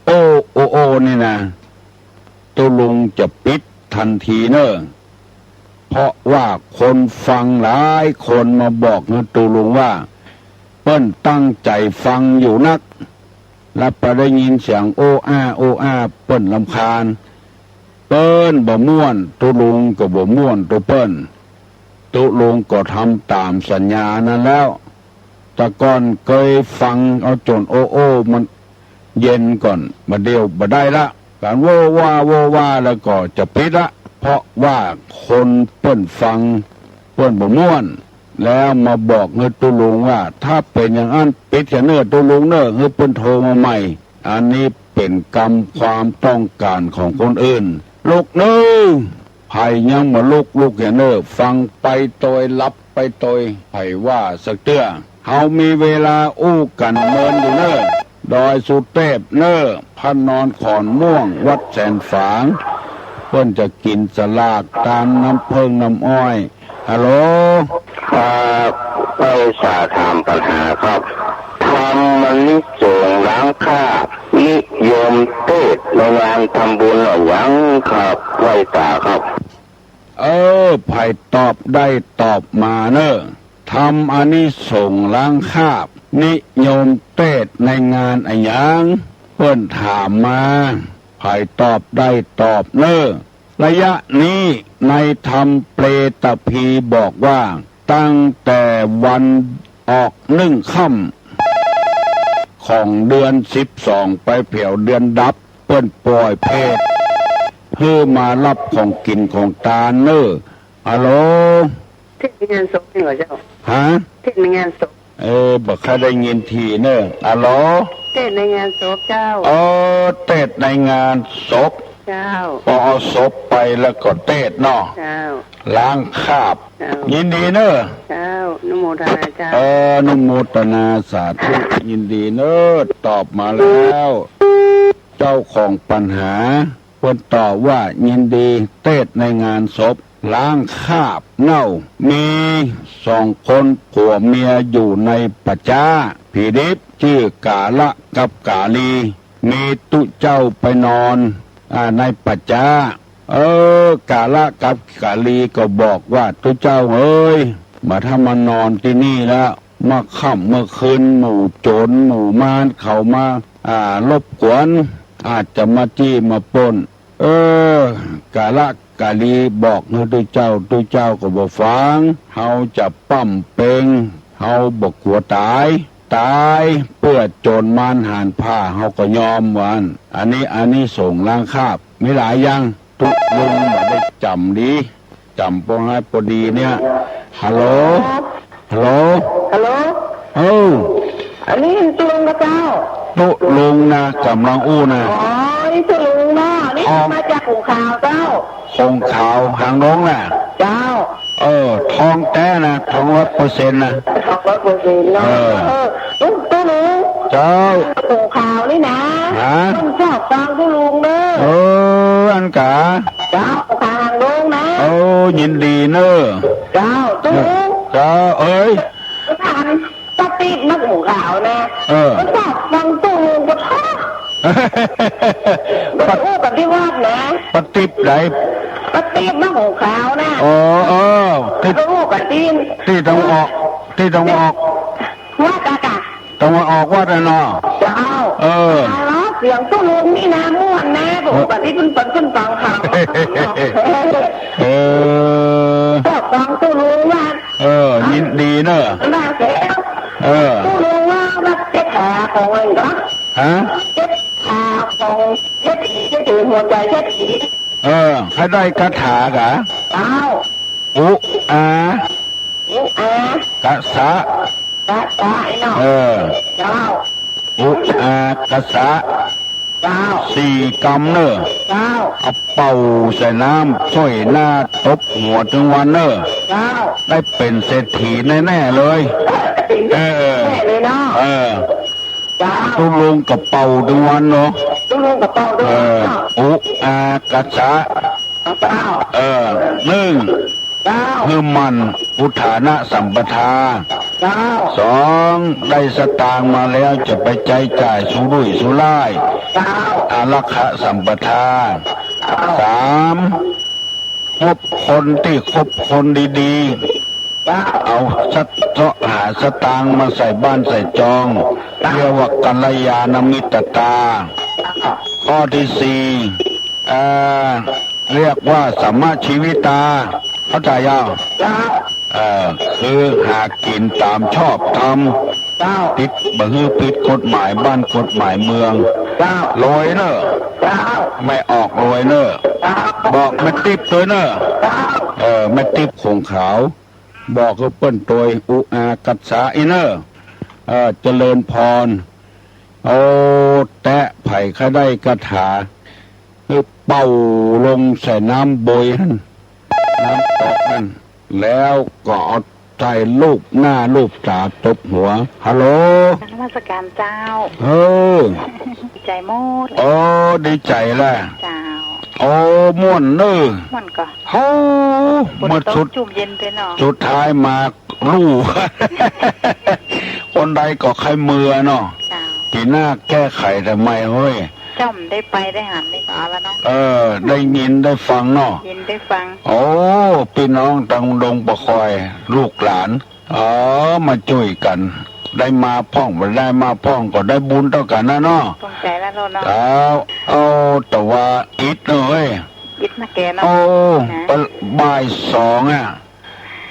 โอ้ โอ โอ นี่นะ ตุ๊ลุงจะปิดตันทีเน่อ เพราะว่าคนฟังหลายคนมาบอกหื้อตุ๊ลุงว่า เปิ้นตั้งใจ๋ฟังอยู่นัก แล้วไปได้ยินเสียงโอ้อ้า โอ้อ้า เปิ้นรำคาญ เปิ้นบ่ม่วน ตุ๊ลุงก็บ่ม่วนตวยเปิ้น ตุ๊ลุงก็ทำต๋ามสัญญานั้นแล้ว แต่ก่อนเกยฟังเอาจ๋นโอ้โอ้มันเย็นก่อน บ่าเดี่ยวบ่ได้ละ การโว้ว่าโว้ว่าแล้วก็จะปิดละ เพราะว่าคนเปิ้นฟังเปิ้นบ่ม่วน แล้วมาบอกหื้อตุ๊ลุงว่า ถ้าเป๋นอย่างอั้นปิดเสียเน่อตุ๊ลุงเน่อ หื้อเปิ้นโทรมาใหม่ อันนี้ เป๋นกำความต้องก๋านของคนอื่น ลุกเน่อ ใผยังบ่ลุก ลุกเหียเน่อ ฟังไปตวย หลับไปตวย ใผว่าสักเตื้อ เฮามีเวลาอู้กั๋นเมินอยู่เน่อ ดอยสุเตพเน่อ พระนอนขอนม่วง วัดแสนฝาง เปิ้นจะกิ๋นสลากตามน้ำเผิ้งน้ำอ้อย ฮัลโหล ครับ ไหว้สาถามปัญหาครับ ธรรมานิสงส์ล้างคราบ นิยมเทศน์ในงานทำบุญอะหยังครับ ไหว้สาครับ เออ ใผตอบได้ตอบมาเน่อ ธรรมานิสงส์ล้างคราบ นิยมเทศน์ในงานอะหยัง เปิ้นถามมา ใผตอบได้ตอบเน่อ ระยะนี้ในธรรมเปตภีร์บอกว่า ตั้งแต่วันออกหนึ่งค่ำของเดือนสิบสองไปแผวเดือนดับ เปิ้นป่อยเพลหื้อมาฮับของกิ๋นของตานเน่อ ฮัลโหล เทศน์ในงานศพนี่เหรอเจ้า ฮะ เทศน์ในงานศพ เออ บ่ค่อยได้ยินถี่เน่อ ฮัลโหล เทศน์ในงานศพเจ้า เออ เทศน์ในงานศพ เจ้า ปอเอาศพไปแล้วก็เทศน์เนาะ เจ้า ล้างคราบ เจ้า ยินดีเน่อ เจ้า อนุโมทนาเจ้า เออ อนุโมทนาสาธุ ยินดีเน่อ ตอบมาแล้ว เจ้าของปัญหา เปิ้นตอบว่ายินดีเทศน์ในงานศพ ล้างคราบเน่า มีสองคนผัวเมียอยู่ในป่าจ๊าผีดิบ จื้อกาละกับกาลี มีตุ๊เจ้าไปนอน อ่า ในป่าจ๊า เออ กาละกับกาลีก็บอกว่า ตุ๊เจ้าเอ๋ย บ่าถ้ามานอนตี้นี่แล้ว เมื่อค่ำเมื่อคืนหมู่โจ๋รหมู่มารเขามา อ่า รบกวน อาจจะมาจี้มาปล้น เออ กาละกาลีบอกหื้อตุ๊เจ้า ตุ๊เจ้าก็บ่ฟัง เฮาจะป้ำเป็ง เฮาบ่กั๋วต๋าย ต๋ายเปื้อโจ๋รมารหาญผ้า เฮาก็ยอม ว่าอั้น อันนี้อานิสงส์ล้างคราบ มีหลายอย่าง ตุ๊ลุงบ่ได้จ๋ำดี จ๋ำปอฮ้ายปอดีเนี่ย ฮัลโหล ฮัลโหล ฮัลโหล เอ้า อันนี้ตุ๊ลุงกาเจ้า ตุ๊ลุงนะ ก๋ำลังอู้นะ อ๋อ นี่ตุ๊ลุงเนาะ นี่ อ๋อ มาจากโขงขาวเจ้า โขงขาวหางดงน่ะ เจ้า เออ ทองแต๊นะ ทองร้อยเปอร์เซ็นต์นะ ทองร้อยเปอร์เซ็นต์เนาะ เออ เออ ตุ๊ ตุ๊ลุง เจ้า โขงขาวนี่นะ ฮะ มันชอบฟังตุ๊ลุงเด้อ เออ อั้นกา เจ้า โขงขาวหางดงนะ เออ ยินดีเน่อ เจ้า ตุ๊ลุง เจ้า เอ้ย ถาม ปะติ๊บนักหมู่ขาวนะ เออ มันชอบฟังตุ๊ลุงปะทะ มันอู้กั๋นตี้วัดนะ ปะติ๊บไหน ปะติ๊บนักหมู่ขาวนะ อ๋อ เออ ตี้ มันอู้กั๋นตี้ ตี้ตะวันออก ตี้ตะวันออก วัดอะกะ ตะวันออกวัดอะเนาะ เจ้า เออ ฮัลโหล เสียงตุ๊ลุงนี่นะม่วนนะ ปะอู้กั๋นตี้เปิ้น เปิ้น เปิ้นฟังข่าว เออ ชอบฟังตุ๊ลุงวัด เออ ยินดีเน่อ มาแล้ว เออ ตุ๊ลุงว่า ว่าเจ็บขาของมันเหรอ ฮะ เจ็บขาของเศรษฐี เศรษฐีหัวใจเศรษฐี เออ ใผได้คาถากะ เจ้า อุอา อุอา กะสะ กะสะไอ้เนาะ เออ เจ้า อุอากะสะ เจ้า สี่กำเน่อ เจ้า เอาเป่าใส่น้ำ ใส่หน้าตบหัวตึงวันเน่อ เจ้า ได้เป๋นเศรษฐีแน่ๆ เลย เป๋นเศรษฐีแน่เลยเนาะ เออ เออ เจ้า ตุ๊ลุงก็เป่าตึงวันเนาะ ตุ๊ลุงก็เป่าตึงวันเนาะ เออ อุอากะสะ เจ้า เออ นึ่ง เจ้า หื้อหมั่นอุทานะสัมปทา เจ้า สอง ได้สตางค์มาแล้วจะไปใจ๊จ่ายสุรุ่ยสุร่าย เจ้า อารักขะสัมปทา เจ้า สาม คบคนตี้คบคนดีๆ เจ้า เอาสะ เซาะหาสตางค์มาใส่บ้านใส่จอง เจ้า เรียกว่ากัลยาณมิตรตา เจ้า ข้อตี้สี่ เอ่อ เรียกว่าสัมมชีวิตา เข้าใจ๋ยัง เจ้า เอ่อ คือหากิ๋นต๋ามชอบธรรม เจ้า ผิด บ่หื้อผิดกฎหมายบ้านกฎหมายเมือง เจ้า รวยเน่อ เจ้า แม่ออกรวยเน่อ เจ้า บอกแม่ติ๊บตวยเน่อ เจ้า เออ แม่ติ๊บโขงขาว บอกหื้อเปิ้นตวย อุอากะสะอี้เน่อ เออ เจริญพร เอาแต๊ใผใค่ได้คาถา หื้อเป่าลงใส่น้ำบวยหั้น น้ำก๊อกหั้น แล้วก็เอาใส่ลูบหน้าลูบต๋าตบหัว ฮัลโหล นมัสการเจ้า เออ ดีใจ๋หมด โอ้ ดีใจ๋ละ เจ้า โอ้ ม่วนเน่อ ม่วนก่อ โอ้ ฝนตก ม่วนสุด จุ่มเย็นตวยเนาะ สุดท้ายมา ลู่ คนใดก็ใค่เมือเนาะ เจ้า ปี๋หน้าแก้ไขทำไมเฮ้ย เจ้าบ่ได้ไปได้หันนี่ก็เอาละเนาะ เออ ได้ยินได้ฟังเนาะ ยินได้ฟัง โอ้ ปี้น้องตังดงปะคอย ลูกหลาน เออ มาจ้วยกั๋น ได้มาพ่อง บ่ได้มาพ่อง ก็ได้บุญเต้ากั๋นนะเนาะ ตรงใจ๋แล้วเนาะ เจ้า เอา แต่ว่าอิดเน่อเฮ้ย อิดนะแกเนาะ โอ้ นะ บ่ายสองอะ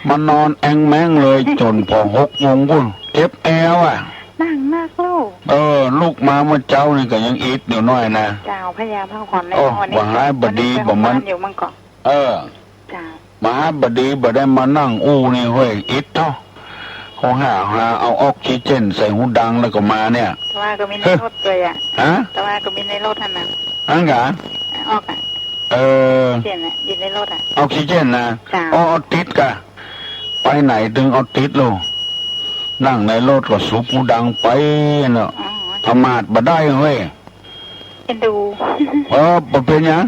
มานอนแองแม้งเลย จ๋นผ่อหกโมงปู๊น เจ็บแอวอะ นั่งนักลูก เออ ลุกมาเมื่อเจ๊านี่ก็ยังอิดอยู่หน้อยนะ เจ้า พยายามพักผ่อนใน โอ้ วันนี้ บ่หายบ่ดี วันนี้ไป บ่มัน โฮงพยาบาลอยู่มั่งก่อ เออ เจ้า บ่หายบ่ดี บ่ได้มานั่งอู้นี่เฮ้ย อิดเต้า เขาหา หาเอาออกซิเจนใส่หูดังแล้วก็มาเนี่ย แต่ว่าก็มีในรถตวยอะ ฮะ แต่ว่าก็มีในรถหั้นน่ะ อั้นกา ออกอะ เออ เปลี่ยนอะ อยู่ในรถอะ ออกซิเจนนะ จ้ะ อ้อ เอาติดกา ไปไหนตึงเอาติดลูก นั่งในรถก็สุบหูดังไปเนาะ อ๋อ ประมาทบ่ได้เฮ้ย เอ็นดู เออ บ่เป๋นหยัง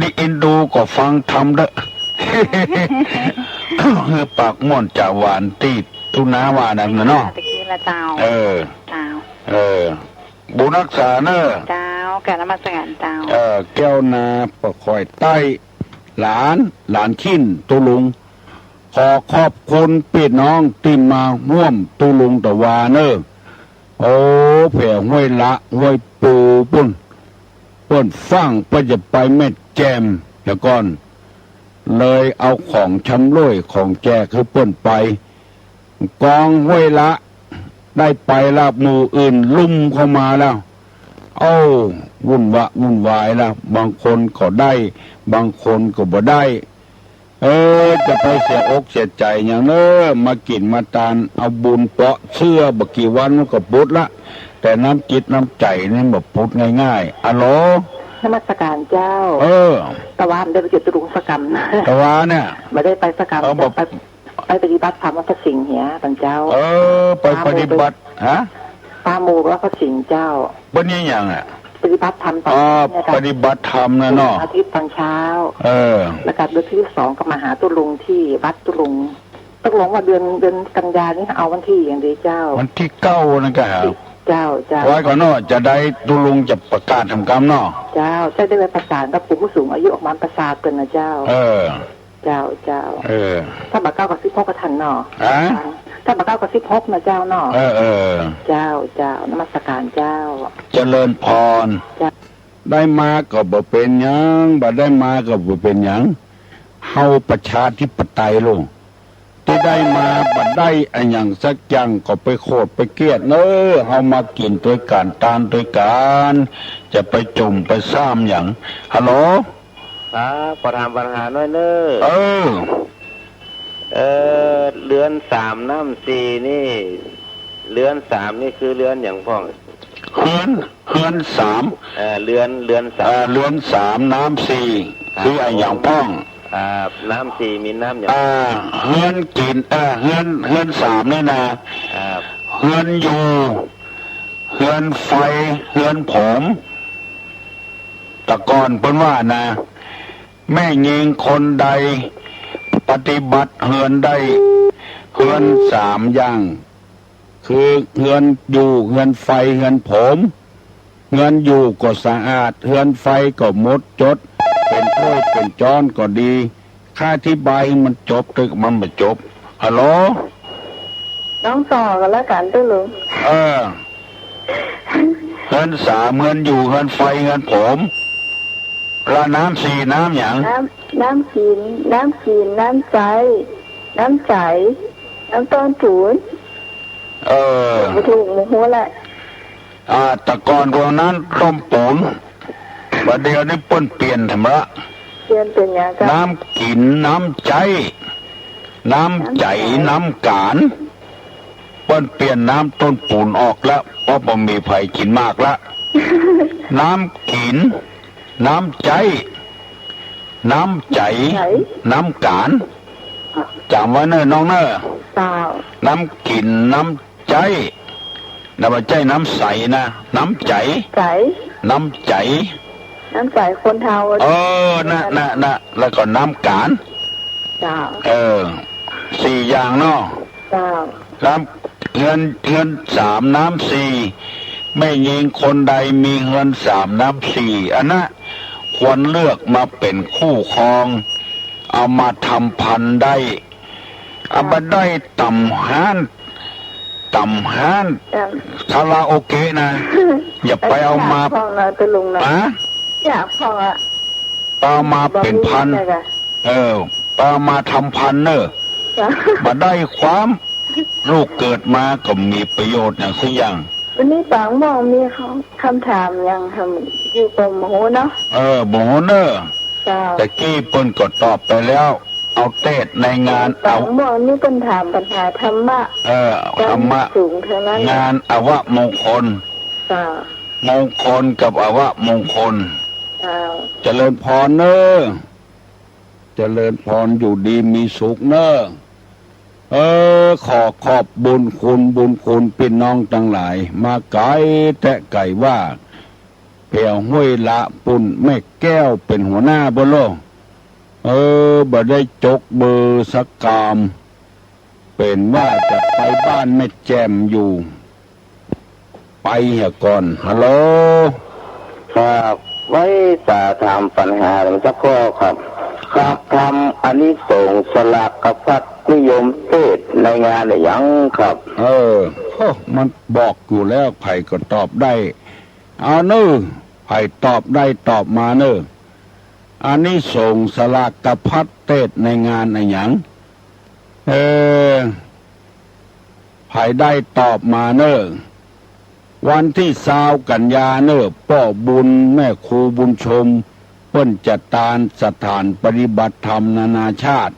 นี่เอ็นดูก็ฟังธรรมเต๊อะ หื้อปากม่วนจาหวานตี้ตุ๊น้าว่านั้นน่ะเนาะ ตะกี้ละเจ้า เออ เจ้า เออ บุญฮักษาเน่อ เจ้า กราบนมัสการเจ้า เออ แก้วนาปะคอยใต้ หลาน หลานขิ้นตุ๊ลุง ขอขอบคุณปี้น้องตี้มาฮ่วมตุ๊ลุงตะวาเน่อ โอ้ แผห้วยละ ห้วยปูปู๊น เปิ้นฟั่งเปิ้นจะไปแม่แจ่มเดี๋ยวก่อน เลยเอาของชำร่วยของแจกหื้อเปิ้นไป กองห้วยละ ได้ไปละ หมู่อื่นลุ่มเข้ามาแล้ว เอ้า วุ่นวะวุ่นวายละ บางคนก็ได้ บางคนก็บ่ได้ เออ จะไปเสียอกเสียใจ๋หยังเน่อ มากิ๋นมาตาน เอาบุญเปาะเสื้อ บ่กี่วันมันก็ปุ๊ดละ แต่น้ำจิตน้ำใจ๋นี่บ่ปุ๊ดง่ายๆ อะโหล นมัสการเจ้า เออ ตะวาบ่ได้ไปเก็บตุ๊ลุงสักกำ ตะวาเนี่ย บ่ได้ไปสักกำ เออ บ่ ไป ไปปฏิบัติธรรมวัดพระสิงห์เหีย ต๋อนเจ๊า เออ ไปปฏิบัติ ฮะ ปาโมกข์วัดพระสิงห์เจ้า เปิ้นเฮ็ดหยังอะ ปฏิบัติธรรมต๋อน อ๋อ เนี่ยเจ้า ปฏิบัติธรรมน่ะเนาะ อาทิตย์ต๋อนเช้า เออ แล้วก็เดือนที่สองก็มาหาตุ๊ลุงตี้วัดตุ๊ลุง ตกลงว่าเดือน เดือนกันยานี่เอาวันตี้หยังดีเจ้า วันตี้เก้านั่นกา เจ้า เจ้า ไว้ก่อนเนาะ จะได้ตุ๊ลุงจะประกาศถามกำเนาะ เจ้า จะได้ไปประสานกับผู้สูงอายุออกมาประสาทเปิ้นน่ะเจ้า เออ เจ้า เจ้า เออ ถ้าบ่าเก้าก็สิบหกก็ทันเนาะ ฮะ ถ้าบ่าเก้าก็สิบหกนะเจ้าเนาะ เออ เออ เจ้า เจ้า นมัสการเจ้า เจริญพร เจ้า ได้มาก็บ่เป๋นหยัง บ่ได้มาก็บ่เป๋นหยัง เฮาประชาธิปไตยลูก ตี้ได้มาบ่ได้อะหยังสักอย่างก็ไปโขดไปเกลียดเน่อ เฮามากิ๋นตวยกั๋น ตานตวยกั๋น จะไปจุ่มไปซ่ามหยัง ฮัลโหล ครับ ขอถามปัญหาหน่อยเน่อ เออ เอ่อ เฮือนสามน้ำสี่นี่ เฮือนสามนี่คือเฮือนหยังพ่อง เฮือน เฮือนสาม เอ่อ เฮือน เฮือนสาม เอ่อ เฮือนสามน้ำสี่ ครับ คืออะหยังพ่อง อ่า น้ำสี่มีน้ำหยัง อ่า เฮือนกิ๋น เอ่อ เฮือน เฮือนสามนี่นะ ครับ เฮือนอยู่ เฮือนไฟ เฮือนผม แต่ก่อนเปิ้นว่านะ แม่ญิงคนใดปฏิบัติเฮือนได้เฮือนสามอย่าง คือเฮือนอยู่ เฮือนไฟ เฮือนผม เฮือนอยู่ก็สะอาด เฮือนไฟก็หมดจด เป๋นถ้วยเป๋นจ๊อนก็ดี ข้าอธิบายหื้อมันจบ ตึกมันบ่จบ ฮัลโหล น้องต่อก็แล้วกั๋นตุ๊ลุง เออ เฮือนสาม เฮือนอยู่ เฮือนไฟ เฮือนผม ละน้ำสี่ น้ำหยัง น้ำ น้ำกิ๋น น้ำกิ๋น น้ำใจ๊ น้ำใจ๋ น้ำต้อนปู๋น เออ บ่ถูก บ่ฮู้แหละ อ่า แต่ก่อนกว่านั้นต้มปู๋น บ่าเดี่ยวนี้เปิ้นเปลี่ยนแถมละ เปลี่ยนเป๋นหยังเจ้า น้ำกิ๋น น้ำใจ๊ น้ำใจ๋ น้ำใจ๋ น้ำก๋าน ปิ้นเปลี่ยนน้ำต้นปู๋นออกละ เพราะบ่มีใผกิ๋นมากละ น้ำกิ๋น น้ำใจ๊ น้ำใจ๋ ใจ๋ น้ำก๋าน จ๋ำไว้เน่อน้องเน่อ เจ้า น้ำกิ๋น น้ำใจ๊ นะ บ่ใจ้น้ำใสนะ น้ำใจ๋ ใจ๋ น้ำใจ๋ น้ำใจ๋คนเฒ่า เออ นะ นะ นะ แล้วก็น้ำก๋าน เจ้า เออ สี่อย่างเนาะ เจ้า น้ำ เฮือน เฮือนสามน้ำสี่ แม่ญิงคนใดมีเฮือนสามน้ำสี่ อันนะ ควรเลือกมาเป๋นคู่ครอง เอามาทำพันธุ์ได้ เอามาได้ต๋ามฮ้าน ต๋ามฮ้าน เจ้า คาราโอเกะนะ อย่าไปเอามา อยากพ่องนะ ตะลุงนะ ฮะ อยากพ่องอะ เอามาเป๋นพันธุ์ บ่ฮู้เลยอะ เออ เอามาทำพันธุ์เน่อ เจ้า บ่ได้ความ ลูกเกิดมาก็บ่มีประโยชน์หยังสักอย่าง วันนี้ป๋าม่วงมีคำ คำถามหยัง อยู่ก็บ่ฮู้เนาะ เออ บ่ฮู้เน่อ เจ้า ตะกี้เปิ้นก็ตอบไปแล้ว เอาเตสน์ในงาน ป๋าม่วงนี่เปิ้นถามปัญหาธรรมะ เออ ธรรมะ สูงเท่านั้น งานอวมงคล เจ้า มงคลกับอวมงคล เจ้า เจริญพรเน่อ เจริญพร อยู่ดีมีสุขเน่อ เออ ขอขอบบุญคุณ บุญคุณปี้น้องตังหลาย มาไก๋แต๊ไก๋ว่า แผวห้วยละปู๊น แม่แก้วเป๋นหัวหน้าบ่โล เออ บ่ได้จกเบอร์สักกำ เป๋นว่าจะไปบ้านแม่แจ่มอยู่ ไปเหียก่อน ฮัลโหล ครับ ไว้จะถามปัญหาสักข้อครับ ครับ ทำอานิสงส์สลากพัดนิยมเตสน์ในงานอะหยังครับ เออ โอ้ มันบอกอยู่แล้ว ใผก็ตอบได้ เอาเน่อ ใผตอบได้ตอบมาเน่อ อานิสงส์สลากพัดเตสน์ในงานอะหยัง เออ ใผได้ตอบมาเน่อ วันตี้ซาวกันยาเน่อ ป้อบุญแม่ครูบุญชม เปิ้นจัดตานสถานปฏิบัติธรรมนานาชาติ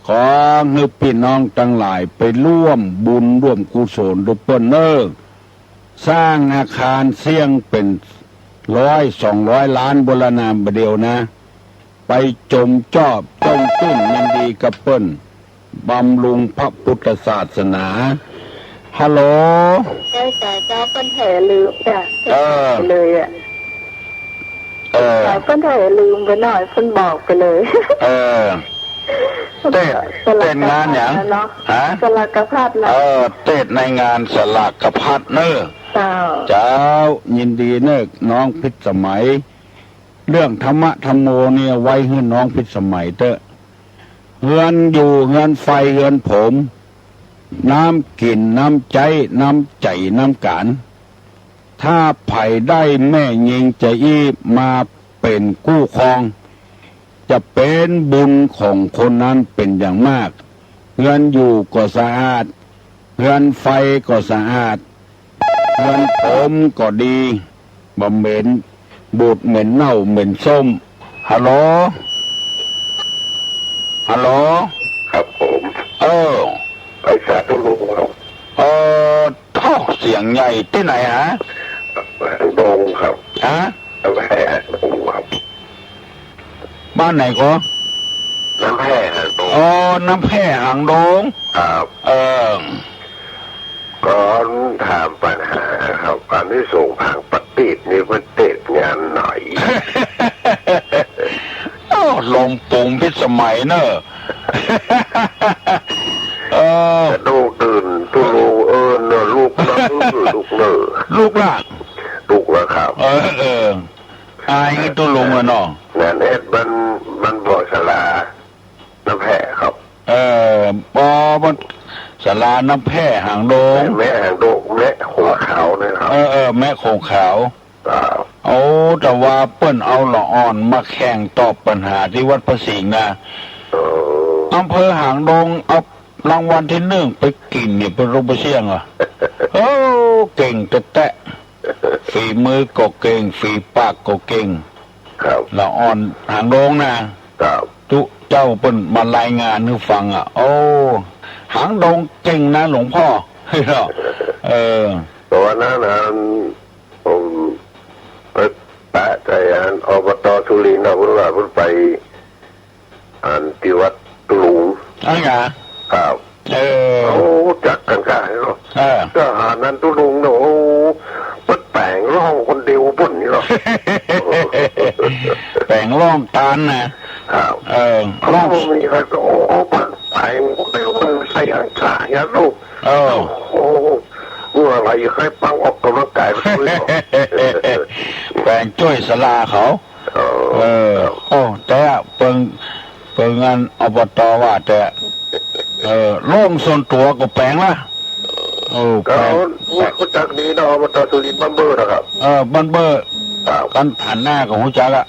ขอหื้อปี้น้องตังหลายไปร่วมบุญร่วมกุศลตวยเปิ้นเน่อ สร้างอาคารเสี้ยงเป๋นร้อยสองร้อยล้านโบราณาบ่าเดี่ยวนะ ไปจมจอบต้มตุ้มยินดีกับเปิ้น บำรุงพระพุทธศาสนา ฮัลโหล ใจ้ ใจ้เจ้า เปิ้นแผลลืมจ้ะ เออ ไปเลยอะ เออ เปิ้นแผลลืมไปหน่อย เปิ้นบอกไปเลย เออ เตสน์ สลากพัด เตสน์งานหยัง เนาะ ฮะ สลากพัดนะ เออ เตสน์ในงานสลากพัดเน่อ เจ้า เจ้า ยินดีเน่อ น้องพิสมัย เรื่องธรรมะธรรมโมเนี่ยไว้หื้อน้องพิสมัยเต๊อะ เฮือนอยู่ เฮือนไฟ เฮือนผม น้ำกิ๋น น้ำใจ๊ น้ำใจ๋ น้ำก๋าน ถ้าใผได้แม่ญิงจาอี้มาเป๋นคู่ครอง จะเป๋นบุญของคนนั้นเป๋นอย่างมาก เฮือนอยู่ก็สะอาด เฮือนไฟก็สะอาด เฮือนผมก็ดี บ่เหม็นบูดเหม็นเน่าเหม็นส้ม ฮัลโหล ฮัลโหล ครับผม เออ ไปสาธุลุงครับ เออ โอ้ เสียงใหญ่ตี้ไหนฮะ หางดงครับ ฮะ น้ำแพร่หางดงครับ บ้านไหนก็ น้ำแพร่หางดง อ๋อ น้ำแพร่หางดง ครับ เออ ก็ถามปัญหาครับ อานิสงส์ผางประทีปนี่เปิ้นเตสน์งานไหน โอ้ ลมปงพิสมัยเนอะ เออ ลูกตื่น ตุ๊ลุง เออ เนอะ ลุกนะ เออ ลุกเนอะ ลุกละ ลุกแล้วครับ เออ เออ อายตุ๊ลุงอะเนาะ งานเอ็ดบ้าน บ้านบ่อสลา น้ำแพร่ครับ เออ ปอ บ้านสลาน้ำแพร่หางดง แม่หางดง แม่โขงขาวเนี่ยครับ เออ เออ แม่โขงขาว ครับ โอ้ แต่ว่าเปิ้นเอาละอ่อนมาแข่งตอบปัญหาตี้วัดพระสิงห์นะ เออ อำเภอหางดง เอารางวัลตี้นึ่งไปกิ๋นเนี่ย เปิ้นลงไปเสี่ยงอะ โอ้ เก่งแต๊ๆ ฝีมือก็เก่ง ฝีปากก็เก่ง ครับ ละอ่อนหางดงนะ ครับ ตุ๊เจ้าเปิ้นมารายงานหื้อฟังอะ โอ้ หางดงเก่งนะหลวงพ่อ เนาะ เออ เพราะว่านั้นอัน ผมไปแปะใจ๋อัน อบต.สุรินทร์เนาะ เปิ้นว่าเปิ้นไป อันตี้วัดตุ๊ลุง อั้นกา ครับ เออ โอ้ จักกั๋นก้าเนาะ เออ ก็หานั้นตุ๊ลุงเนาะ โอ้ เปิ้นแป๋งร่องคนเดียวเปิ้นนี่เนาะ แป๋งร่องตานนะ ครับ เออ ร่อง มีใครก็ โอ้ เปิ้นแป๋งคนเดียว เปิ้นใส่อังกาเนี่ยลูก เออ โอ้ เมื่อไหร่ใครปังออกกำลังกายไปด้วยเนาะ แป๋งจ้วยศาลาเขา เออ เออ โอ้ แต่เปิง เปิงอัน อบต.ว่าแต่ เออ ร่องส่วนตั๋วก็แป๋งละ เออ ก็ แป๋ง ฮู้ ฮู้จักดีเนาะ อบต.สุรินทร์บ้านเบ้อนะครับ เออ บ้านเบ้อ ครับ กั๋นฐานหน้าก็ฮู้จักอะ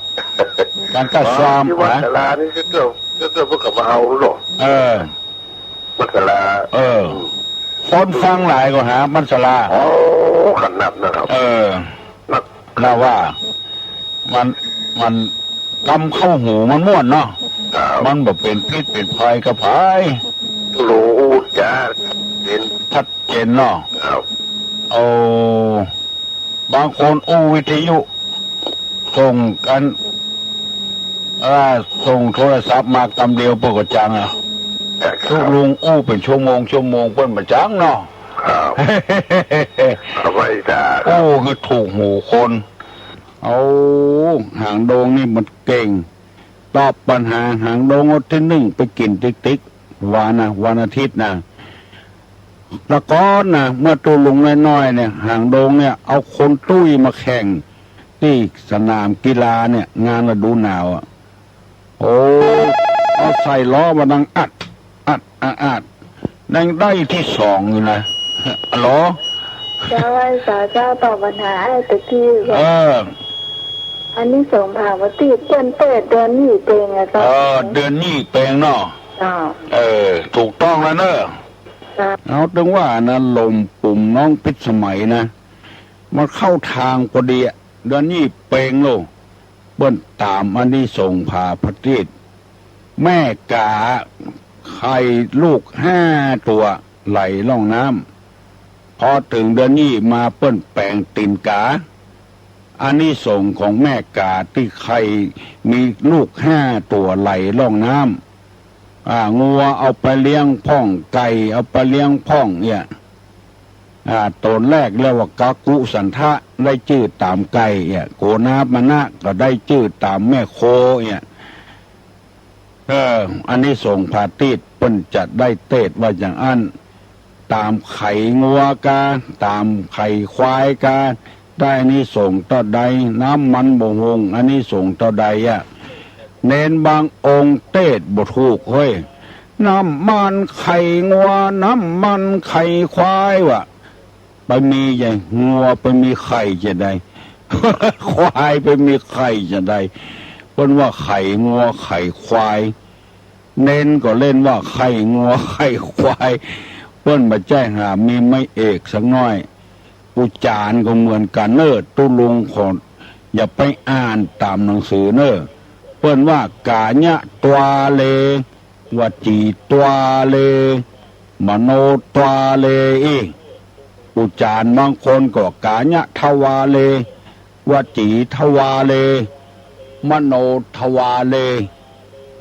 กั๋นก้า อ๋อ ซ้อม ตี้วัด นะ ศาลานี่ก็ ก็ ก็เปิ้นก็มาเอาเนาะ เออ วัดศาลา เออ คนฟังหลายก็หาวัดศาลา โอ้ ขนาดนะครับ เออ นัก น่าว่า มัน มันกำเข้าหูมันม่วนเนาะ ครับ มันบ่เป๋นพิษเป๋นภัยกับใผ ฮู้จ๋า เป๋น ชัดเจนเนาะ ครับ โอ้ บางคนอู้วิทยุ ส่งกั๋น อ่า ส่งโทรศัพท์มากำเดียวเปิ้นก็จังอะ ครับ ตุ๊ลุงอู้เป๋นชั่วโมง ชั่วโมงเปิ้นบ่จังเนาะ ครับ เอาไว้จ้า อู้คือถูกหูคน โอ้ หางดงนี่มันเก่ง ตอบปัญหาหางดงตี้นึ่งไปกิ๋นติ๊กๆ วันนะ วันอาทิตย์นะ แต่ก่อนนะ เมื่อตุ๊ลุงน้อยๆ เนี่ย หางดงเนี่ย เอาคนตุ้ยมาแข่ง ตี้สนามกีฬาเนี่ย งานฤดูหนาวอะ โอ้ เอาใส่ล้อมาดังอัด อัด อัด อัด ยังได้ตี้สองอยู่นะ ฮัลโหล เจ้า ไหว้สาเจ้า ตอบปัญหาไอ้ตะกี้ก่อน เออ อานิสงส์ผาประทีปเปิ้นเตศน์เดือนยี่เปงอะเจ้า เออ เดือนยี่เปงเนาะ เจ้า เออ ถูกต้องแล้วเนอะ เจ้า เอา เถิงว่านะ หลวงปู่น้องพิสมัยนะ มันเข้าทางพอดีอะ เดือนยี่เปงโลก เปิ้นต๋ามอานิสงส์ผาประทีป แม่ก๋าไข่ลูกห้าตั๋วไหลล่องน้ำ พอเถิงเดือนยี่มาเปิ้นแป๋งตี๋นก๋า อานิสงส์ของแม่ก๋าตี้ไข่มีลูกห้าตั๋วไหลล่องน้ำ อ่า งัวเอาไปเลี้ยงพ่อง ไก่เอาไปเลี้ยงพ่องเนี่ย อ่า ต๋นแรกเรียกว่ากักกุสันทะ ได้จื้อต๋ามไก่เนี่ย โกนาปมะนะก็ได้จื้อต๋ามแม่โคเนี่ย เออ อานิสงส์ผาประทีปเปิ้นจะได้เตศน์ว่าอย่างอั้น ต๋ามไข่งัวกา ต๋ามไข่ควายกา ได้อานิสงส์เต้าใด น้ำมันบ่าหุง อานิสงส์เต้าใดอะ เณรบางองค์เตศน์บ่ถูกเฮ้ย น้ำมันไข่งัว น้ำมันไข่ควายว่ะ ไปมีใหญ่ งัวไปมีไข่จะใด ควายไปมีไข่จะใด เปิ้นว่าไข่งัวไข่ควาย เณรก็เล่นว่าไข่งัวไข่ควาย เปิ้นบ่ใจ้หามีไม้เอกสักหน้อย อุจจารก็เหมือนกั๋นเน่อ ตุ๊ลุงขออย่าไปอ่านต๋ามหนังสือเน่อ เปิ้นว่ากายะตวาเล วจีตวาเล มโนตวาเล อีก อุจจารบางคนก็กายะทวาเล วจีทวาเล มโนทวาเล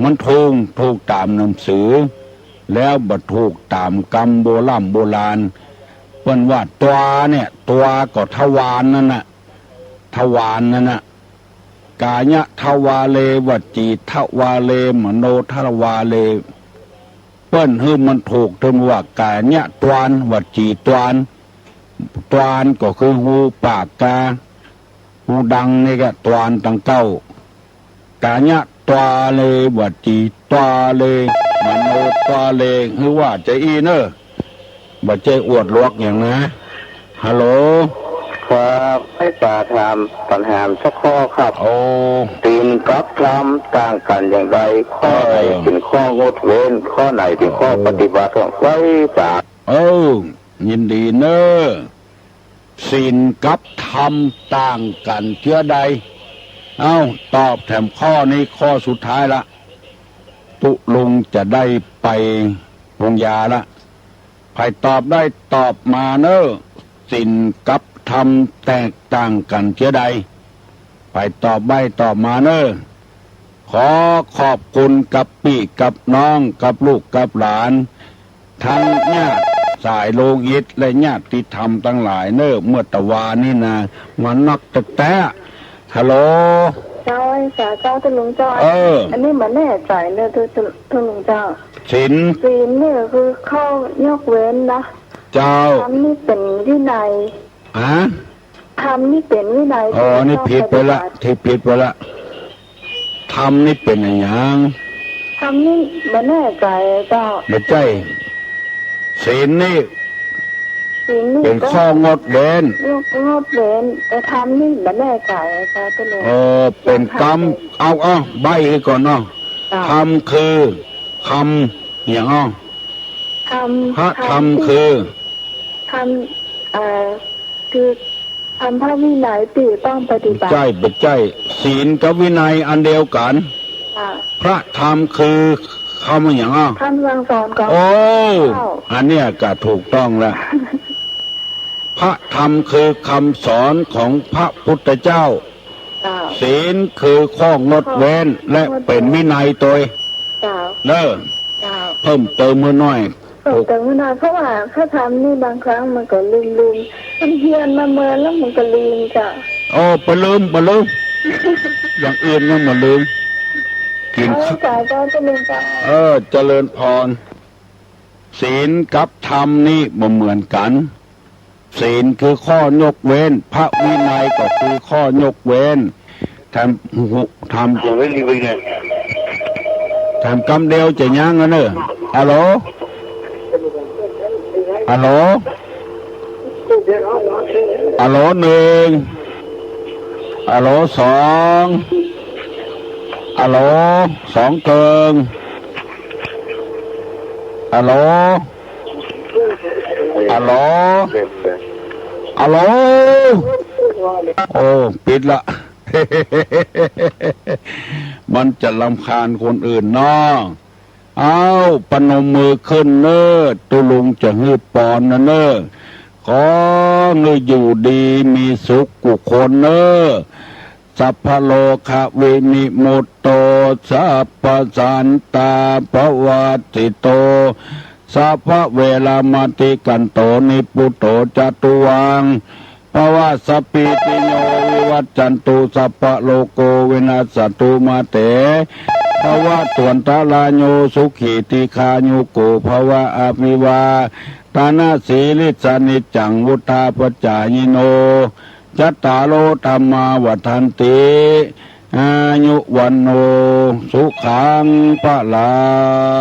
มันถูก ถูกต๋ามหนังสือ แล้วบ่ถูกต๋ามกำโบร่ำโบราณ เปิ้นว่าตวาเนี่ย ตวาก็ทวารนั่นน่ะ ทวารนั่นน่ะ กายะทวาเล วจีทวาเล มโนทวาเล เปิ้นหื้อมันถูก เถิงว่ากายะตวาร วจีตวาร ตวารก็คือหูปากกา หูดังนี่ก็ตวารตังเก้า กายะตวาเล วจีตวาเล มโนตวาเล หื้อว่าจะอี้เน่อ บ่ใจ้อวดหลวกอย่างนะ ฮัลโหล ครับ ไหว้สาถามปัญหาสักข้อครับ โอ้ ศีลกับธรรมต่างกั๋นอย่างใด ข้อไหน เออ เป๋นข้องดเว้น ข้อไหนเป๋นข้อ โอ้ ปฏิบัติของ ไหว้สา เออ ยินดีเน่อ ศีลกับธรรมต่างกั๋นเจื้อใด เอ้า ตอบแถมข้อนี้ข้อสุดท้ายละ ตุ๊ลุงจะได้ไปโฮงยาละ ใผตอบได้ตอบมาเน่อ ศีลกับธรรมแตกต่างกั๋นเจื้อใด ใผตอบได้ตอบมาเน่อ ขอขอบคุณกับปี้กับน้องกับลูกกับหลาน ทั้งญาติสายโลหิตและญาติธรรมตังหลายเน่อ เมื่อตะวานี้นา มานักแต๊ๆ ฮัลโหล เจ้า ไอ้สาเจ้า ตุ๊ลุงเจ้า เออ อันนี้บ่แน่ใจ๋เน่อ ตุ๊ ตุ๊ ตุ๊ลุงเจ้า ศีล ศีลนี่คือข้อยกเว้นนะ เจ้า ธรรมนี่เป๋นวินัย ฮะ ธรรมนี่เป๋นวินัย อ๋อ นี่ผิดไปละ ต้องปฏิบัติ ที่ผิดไปละ ธรรมนี่เป๋นอะหยัง ธรรมนี่บ่แน่ใจ๋เจ้า บ่ใจ้ ศีลนี่ ศีลนี่ เป๋นข้องดเว้น งดเว้น แต่ธรรมนี่บ่แน่ใจ๋เจ้า ตุ๊ลุง เออ เป๋นกำ เอา เอา ใบ้หื้อก่อนเนาะ เจ้า ธรรมคือ ธรรมอะหยังอ้อ ธรรม พระธรรมคือ ธรรม เอ่อ คือธรรมวินัยตี้ต้องปฏิบัติ ใจ้ บ่ใจ้ ศีลกับวินัยอันเดียวกั๋น อ่า พระธรรมคือคำอะหยังอ้อ คำสั่งสอนของ โอ้ เจ้า อันเนี้ยก็ถูกต้องละ พระธรรมคือคำสอนของพระพุทธเจ้า เจ้า ศีลคือข้องดเว้น และเป๋นวินัยตวย เจ้า เน่อ เจ้า เพิ่มเติมหื้อหน้อย เพิ่มเติมหื้อหน้อย เพราะว่าพระธรรมนี่บางครั้งมันก็ลืมๆ มันเฮียนมาเมินแล้วมันก็ลืมเจ้า โอ้ บ่ลืม บ่ลืม อย่างอื่นยังบ่ลืม กิ๋น เอา ข้าว สาธุเจ้า เจริญเจ้า เออ เจริญพร ศีลกับธรรมนี่บ่เหมือนกั๋น ศีลคือข้อยกเว้น พระวินัยก็คือข้อยกเว้น แถม แถม แถมกำเดียวจะยั้งอะเน่อ ฮัลโหล ฮัลโหล ฮัลโหลหนึ่ง ฮัลโหลสอง ฮัลโหลสองเทิง ฮัลโหล ฮัลโหล ฮัลโหล โอ้ ปิดละ มันจะรำคาญคนอื่นเนาะ อ้าว ประนมมือขึ้นเน่อ ตุ๊ลุงจะหื้อปอนนะเน่อ ขอหื้ออยู่ดีมีสุขกู้คนเน่อ สัพพะโรควินิมุตโต สัพพะสันตาปวัตติโต สัพพะเวรมติกันโต นิพพุโต จตุวัง ภวะ สัพพีติโย วิวัชชันตุ สัพพะโรโค วินัสสันตุ มาเต ภวัตวันตะราโย สุขี ทีฆายุโก ภวะ อภิวาทะนะสีลิสสะ นิจจัง วุฑฒาปะจายิโน จัตตาโร ธัมมา วัฑฒันติ อายุ วัณโณ สุขัง พะลัง